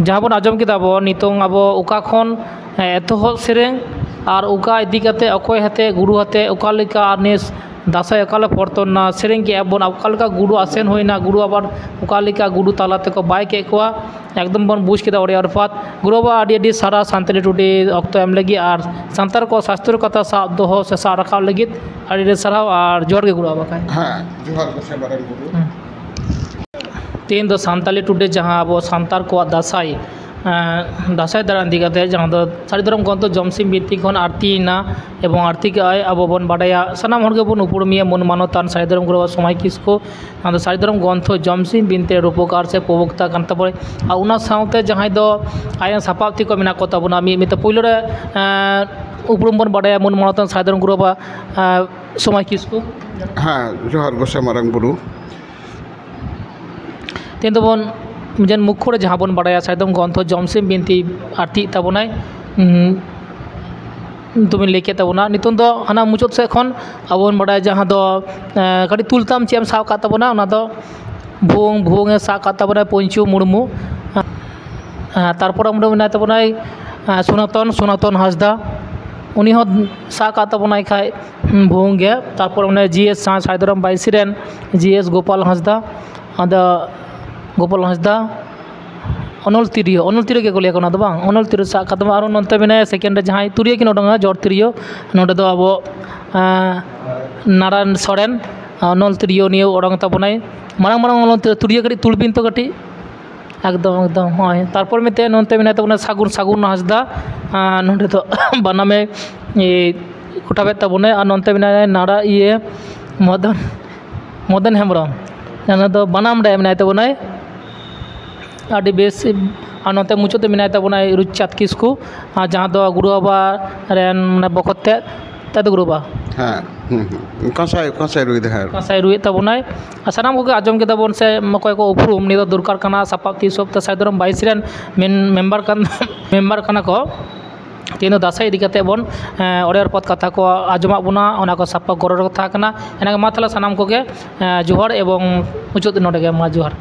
ᱡᱟᱦᱟᱸ ᱵᱚᱱ ᱟᱸᱡᱚᱢ ᱠᱮᱫᱟ ᱵᱚ, ᱱᱤᱛᱚᱝ ᱟᱵᱚ ᱚᱠᱟ ᱠᱷᱚᱱ, ᱮ, ᱮᱛᱚᱦᱚᱵ ᱥᱮᱨᱮᱧ ᱟᱨ ᱚᱠᱟ ᱤᱫᱤ ᱠᱟᱛᱮ, ᱚᱠᱚᱭ ᱦᱟᱛᱮ, ᱜᱩᱨᱩ ᱦᱟᱛᱮ, ᱚᱠᱟ ᱞᱮᱠᱟ ᱟᱨ ᱱᱮᱥ ᱫᱟᱸᱥᱟᱭ ᱚᱠᱟ ᱞᱮ ᱯᱚᱨᱛᱚᱱ ᱱᱟ, ᱥᱮᱨᱮᱧ ᱠᱮᱜᱼᱟ ᱵᱚᱱ, ᱚᱠᱟ ᱞᱮᱠᱟ ᱜᱩᱰᱩ ᱟᱥᱮᱱ ᱦᱩᱭᱱᱟ, ᱜᱩᱰᱩ ᱟᱵᱟᱨ ᱚᱠᱟ ᱞᱮᱠᱟ ᱜᱩᱰᱩ ᱛᱟᱞᱟ ᱛᱮᱠᱚ ᱵᱟᱭ ᱠᱮᱫ ᱠᱚᱣᱟ, ᱮᱠᱫᱚᱢ ᱵᱚᱱ ᱵᱩᱡᱽ ᱠᱮᱫᱟ ᱚᱲᱮ ᱟᱨᱯᱟᱛ᱾ ᱜᱩᱨᱩ ᱵᱟᱵᱟ, ᱟᱹᱰᱤ ᱟᱹᱰᱤ ᱥᱟᱨᱦᱟᱣ ᱥᱟᱱᱛᱟᱲᱤ ᱴᱩᱰᱮ ᱚᱠᱛᱚ ᱮᱢ ᱞᱟᱹᱜᱤᱫ ᱟᱨ ᱥᱟᱱᱛᱟᱲ ᱠᱚ ᱥᱟᱥᱛᱨᱚ ᱠᱟᱛᱷᱟ ᱥᱟᱵ ᱫᱚᱦᱚ ᱥᱮ ᱥᱟᱵ ᱨᱟᱠᱟᱵ ᱞᱟᱹᱜᱤᱫ ᱟᱹᱰᱤ ᱟᱹᱰᱤ ᱥᱟᱨᱦᱟᱣ ᱟᱨ ᱡᱚᱦᱟᱨ ᱜᱮ ᱜᱩᱨᱩ ᱵᱟᱵᱟ᱾ ᱦᱮᱸ, ᱡᱚᱦᱟᱨ ᱜᱮ ᱥᱮ ᱢᱟᱨᱟᱝ ᱵᱩᱨᱩ᱾ ᱦᱩᱸ᱾ ᱛᱮᱦᱮᱧ ᱫᱚ ᱥᱟᱱᱛᱟᱲᱤ ᱴᱩᱰᱮ ᱡᱟᱦᱟᱸ ᱟᱵᱚ ᱥᱟᱱᱛᱟᱲ ᱠᱚᱣᱟᱜ ᱫᱟᱸᱥᱟᱭ, ᱮᱸ, ᱫᱟᱸᱥᱟᱭ ᱫᱟᱬᱟᱱ ᱤᱫᱤ ᱠᱟᱛᱮ, ᱡᱟᱦᱟᱸ ᱫᱚ ᱥᱟᱹᱨᱤ ᱫᱷᱚᱨᱚᱢ ᱜᱨᱚᱱᱛᱷᱚ ᱡᱚᱢᱥᱤᱢ ᱵᱤᱱᱛᱤ ᱠᱷᱚᱱ ᱟᱬᱛᱤᱭᱮᱱᱟ ᱮᱵᱚᱝ ᱟᱬᱛᱤ ᱠᱟᱜᱼᱟᱭ, ᱟᱵᱚ ᱵᱚᱱ ᱵᱟᱰᱟᱭᱟ, ᱥᱟᱱᱟᱢ ᱦᱚᱲ ᱜᱮᱵᱚᱱ ᱩᱯᱨᱩᱢᱮᱭᱟ ᱢᱟᱹᱱ ᱢᱟᱱᱚᱛᱟᱱ ᱥᱟᱹᱨᱤ ᱫᱷᱚᱨᱚᱢ ᱜᱩᱨᱩ ᱵᱟᱵᱟ ᱥᱚᱢᱟᱭ ᱠᱤᱥᱠᱩ᱾ ᱚᱱᱟ ᱫᱚ ᱥᱟᱹᱨᱤ ᱫᱷᱚᱨᱚᱢ ᱜᱨᱚᱱᱛᱷᱚ ᱡᱚᱢᱥᱤᱢ ᱵᱤᱱᱛᱤ ᱨᱮ ᱨᱩᱯᱚᱠᱟᱨ ᱥᱮ ᱯᱨᱚᱵᱚᱠᱛᱟ ᱠᱟᱱ ᱛᱟᱵᱚᱱᱟ᱾ ᱟᱨ ᱚᱱᱟ ᱥᱟᱶᱛᱮ ᱡᱟᱦᱟᱸᱭ ᱫᱚ ᱟᱭᱟᱜ ᱥᱟᱯᱟᱵ ᱛᱤ ᱠᱚ ᱢᱮᱱᱟᱜ ᱠᱚ ᱛᱟᱵᱚᱱᱟ, ᱢᱤᱫ ᱢᱤᱫ ᱛᱮ ᱯᱳᱭᱞᱳ ᱨᱮ, ᱮᱸ, ᱩᱯᱨᱩᱢ ᱵᱚᱱ ᱵᱟᱰᱟᱭᱟ ᱢᱟᱹᱱ ᱢᱟᱱᱚᱛᱟᱱ ᱥᱟᱹᱨᱤ ᱫᱷᱚᱨᱚᱢ ᱜᱩᱨᱩ ᱵᱟᱵᱟ, ᱮᱸ, ᱥᱚᱢᱟᱭ ᱠᱤᱥᱠᱩ᱾ ᱦᱮᱸ, ᱡᱚᱦᱟᱨ ᱜᱚᱸᱥᱟᱭ ᱢᱟᱨᱟᱝ ᱵᱩᱨᱩ᱾ ᱛᱮᱦᱮᱧ ᱫᱚᱵᱚᱱ ᱢᱤᱫᱴᱮᱱ ᱢᱩᱠᱠᱷᱚ ᱨᱮ ᱡᱟᱦᱟᱸ ᱵᱚᱱ ᱵᱟᱲᱟᱭᱟ ᱥᱟᱭᱫᱚᱢ ᱜᱨᱚᱱᱛᱷᱚ ᱡᱚᱢᱥᱤᱢ ᱵᱤᱱᱛᱤ ᱟᱨ ᱪᱮᱫ ᱛᱟᱵᱚᱱᱟᱭ, ᱩᱸ, ᱫᱚᱵᱤᱱ ᱞᱟᱹᱭ ᱠᱮᱫ ᱛᱟᱵᱚᱱᱟ᱾ ᱱᱤᱛᱚᱝ ᱫᱚ ᱦᱟᱱᱟ ᱢᱩᱪᱟᱹᱫ ᱥᱮᱫ ᱠᱷᱚᱱ ᱟᱵᱚ ᱵᱚᱱ ᱵᱟᱲᱟᱭᱟ ᱡᱟᱦᱟᱸ ᱫᱚ, ᱮᱸ, ᱠᱟᱹᱴᱤᱡ ᱛᱩᱞᱛᱟᱢ ᱪᱮᱫ ᱮᱢ ᱥᱟᱵ ᱠᱟᱜ ᱛᱟᱵᱚᱱᱟ, ᱚᱱᱟ ᱫᱚ ᱵᱷᱩᱣᱟᱹᱝ, ᱵᱷᱩᱣᱟᱹᱝ ᱮ ᱥᱟᱵ ᱠᱟᱜ ᱛᱟᱵᱚᱱᱟᱭ ᱯᱚᱧᱪᱩ ᱢᱩᱨᱢᱩ᱾ ᱮᱸ, ᱛᱟᱨᱯᱚᱨ ᱟᱵᱚ ᱢᱮᱱᱟᱭ ᱛᱟᱵᱚᱱᱟᱭ, ᱮᱸ, ᱥᱚᱱᱟᱛᱚᱱ, ᱥᱚᱱᱟᱛᱚᱱ ᱦᱟᱸᱥᱫᱟ, ᱩᱱᱤ ᱦᱚᱸ ᱥᱟᱵ ᱠᱟᱜ ᱛᱟᱵᱚᱱᱟᱭ ᱠᱷᱟᱡ, ᱩᱸ, ᱵᱷᱩᱣᱟᱹᱝ ᱜᱮ᱾ ᱛᱟᱨᱯᱚᱨ ᱚᱱᱮ ᱡᱤ ᱮᱥ ᱥᱟᱭ ᱥᱟᱭᱫᱟᱨᱟᱢ ᱵᱟᱭᱤᱥᱤ ᱨᱮᱱ ᱡᱤ ᱮᱥ ᱜᱳᱯᱟᱞ ᱦᱟᱸᱥᱫᱟ, ᱟᱫᱚ ᱜᱳᱯᱟᱞ ᱦᱟᱸᱥᱫᱟ, ᱚᱱᱚᱞ ᱛᱤᱨᱭᱳ, ᱚᱱᱚᱞ ᱛᱤᱨᱭᱳ ᱜᱮᱠᱚ ᱞᱟᱹᱭᱟ ᱚᱱᱟ ᱫᱚ ᱵᱟᱝ, ᱚᱱᱚᱞ ᱛᱤᱨᱭᱳ ᱥᱟᱵ ᱠᱟᱛᱮ ᱟᱨᱚ ᱱᱚᱱᱛᱮ ᱢᱮᱱᱟᱭᱟ ᱥᱮᱠᱮᱱᱰ ᱨᱮ ᱡᱟᱦᱟᱸᱭ ᱛᱤᱨᱭᱳ ᱠᱤᱱ ᱚᱰᱚᱝᱟ, ᱡᱚᱲ ᱛᱤᱨᱭᱳ, ᱱᱚᱰᱮ ᱫᱚ ᱟᱵᱚ, ᱮᱸ, ᱱᱟᱨᱟᱭᱚᱱ ᱥᱚᱨᱮᱱ, ᱚᱱᱚᱞ ᱛᱤᱨᱭᱳ ᱱᱤᱭᱟᱹ ᱚᱰᱚᱝ ᱛᱟᱵᱚᱱᱟᱭ᱾ ᱢᱟᱨᱟᱝ ᱢᱟᱨᱟᱝ ᱚᱱᱚᱞ ᱛᱤᱨᱭᱳ ᱠᱟᱹᱴᱤᱡ ᱛᱩᱞ ᱵᱤᱱ ᱛᱚ ᱠᱟᱹᱴᱤᱡ᱾ ᱮᱠᱫᱚᱢ, ᱮᱠᱫᱚᱢ, ᱦᱳᱭ᱾ ᱛᱟᱨᱯᱚᱨ ᱢᱤᱫᱴᱮᱱ ᱱᱚᱱᱛᱮ ᱢᱮᱱᱟᱭ ᱛᱟᱵᱚᱱᱟ ᱥᱟᱹᱜᱩᱱ, ᱥᱟᱹᱜᱩᱱ ᱦᱟᱸᱥᱫᱟ, ᱟᱨ ᱱᱚᱰᱮ ᱫᱚ ᱵᱟᱱᱟᱢᱮ, ᱮ, ᱠᱚᱴᱟᱵᱮᱫ ᱛᱟᱵᱚᱱᱟᱭ᱾ ᱟᱨ ᱱᱚᱱᱛᱮ ᱢᱮᱱᱟᱭᱟ ᱱᱟᱲᱟ ᱤᱭᱟᱹ ᱢᱚᱫᱚᱱ, ᱢᱚᱫᱚᱱ ᱦᱮᱢᱵᱨᱚᱢ, ᱡᱟᱦᱟᱸ ᱫᱚ ᱵᱟᱱᱟᱢ ᱰᱟᱭ ᱢᱮᱱᱟᱭ ᱛᱟᱵᱚᱱᱟᱭ᱾ ᱟᱹᱰᱤ ᱵᱮᱥ᱾ ᱟᱨ ᱱᱚᱛᱮ ᱢᱩᱪᱟᱹᱫ ᱨᱮ ᱢᱮᱱᱟᱭ ᱛᱟᱵᱚᱱᱟᱭ ᱨᱩᱪᱟᱸᱫᱽ ᱠᱤᱥᱠᱩ, ᱟᱨ ᱡᱟᱦᱟᱸ ᱫᱚ ᱜᱩᱨᱩ ᱵᱟᱵᱟ ᱨᱮᱱ ᱢᱟᱱᱮ ᱵᱚᱠᱚᱛ ᱛᱮᱫ ᱛᱟᱭ ᱫᱚ ᱜᱩᱨᱩ ᱵᱟᱵᱟ᱾ ᱦᱮᱸ, ᱦᱩᱸ, ᱦᱩᱸ᱾ ᱠᱟᱸᱥᱟᱭ, ᱠᱟᱸᱥᱟᱭ ᱨᱩᱭ ᱫᱚ, ᱦᱮᱸ᱾ ᱠᱟᱸᱥᱟᱭ ᱨᱩᱭᱮᱫ ᱛᱟᱵᱚᱱᱟᱭ᱾ ᱟᱨ ᱥᱟᱱᱟᱢ ᱠᱚᱜᱮ ᱟᱸᱡᱚᱢ ᱠᱮᱫᱟ ᱵᱚᱱ ᱥᱮ ᱚᱠᱚᱭ ᱠᱚ ᱩᱯᱨᱩᱢ, ᱱᱤᱭᱟᱹ ᱫᱚ ᱫᱚᱨᱠᱟᱨ ᱠᱟᱱᱟ᱾ ᱥᱟᱯᱟᱵ ᱛᱤᱥ ᱦᱚᱸ ᱥᱟᱭᱫᱚᱨᱚᱢ ᱵᱟᱭᱤᱥ ᱨᱮᱱ ᱢᱮᱱ-, ᱢᱮᱢᱵᱟᱨ ᱠᱟᱱ, ᱢᱮᱢᱵᱟᱨ ᱠᱟᱱᱟ ᱠᱚ᱾ ᱛᱮᱦᱮᱧ ᱫᱚ ᱫᱟᱸᱥᱟᱭ ᱤᱫᱤ ᱠᱟᱛᱮ ᱵᱚᱱ, ᱮᱸ, ᱚᱲᱮ ᱨᱚᱯᱚᱫ ᱠᱟᱛᱷᱟ ᱠᱚ ᱟᱸᱡᱚᱢᱟᱜ ᱵᱚᱱᱟ, ᱚᱱᱟ ᱠᱚ ᱥᱟᱯᱟᱵ ᱜᱚᱨᱚ ᱨᱮ ᱠᱟᱛᱷᱟ ᱠᱟᱱᱟ᱾ ᱮᱱᱟᱜᱮ ᱢᱟ ᱛᱟᱦᱚᱞᱮ ᱥᱟᱱᱟᱢ ᱠᱚᱜᱮ, ᱮᱸ, ᱡᱚᱦᱟᱨ ᱮᱵᱚᱝ ᱢᱩᱪᱟᱹᱫ ᱱᱚᱰᱮ ᱜᱮ, ᱢᱟ ᱡᱚᱦᱟᱨ᱾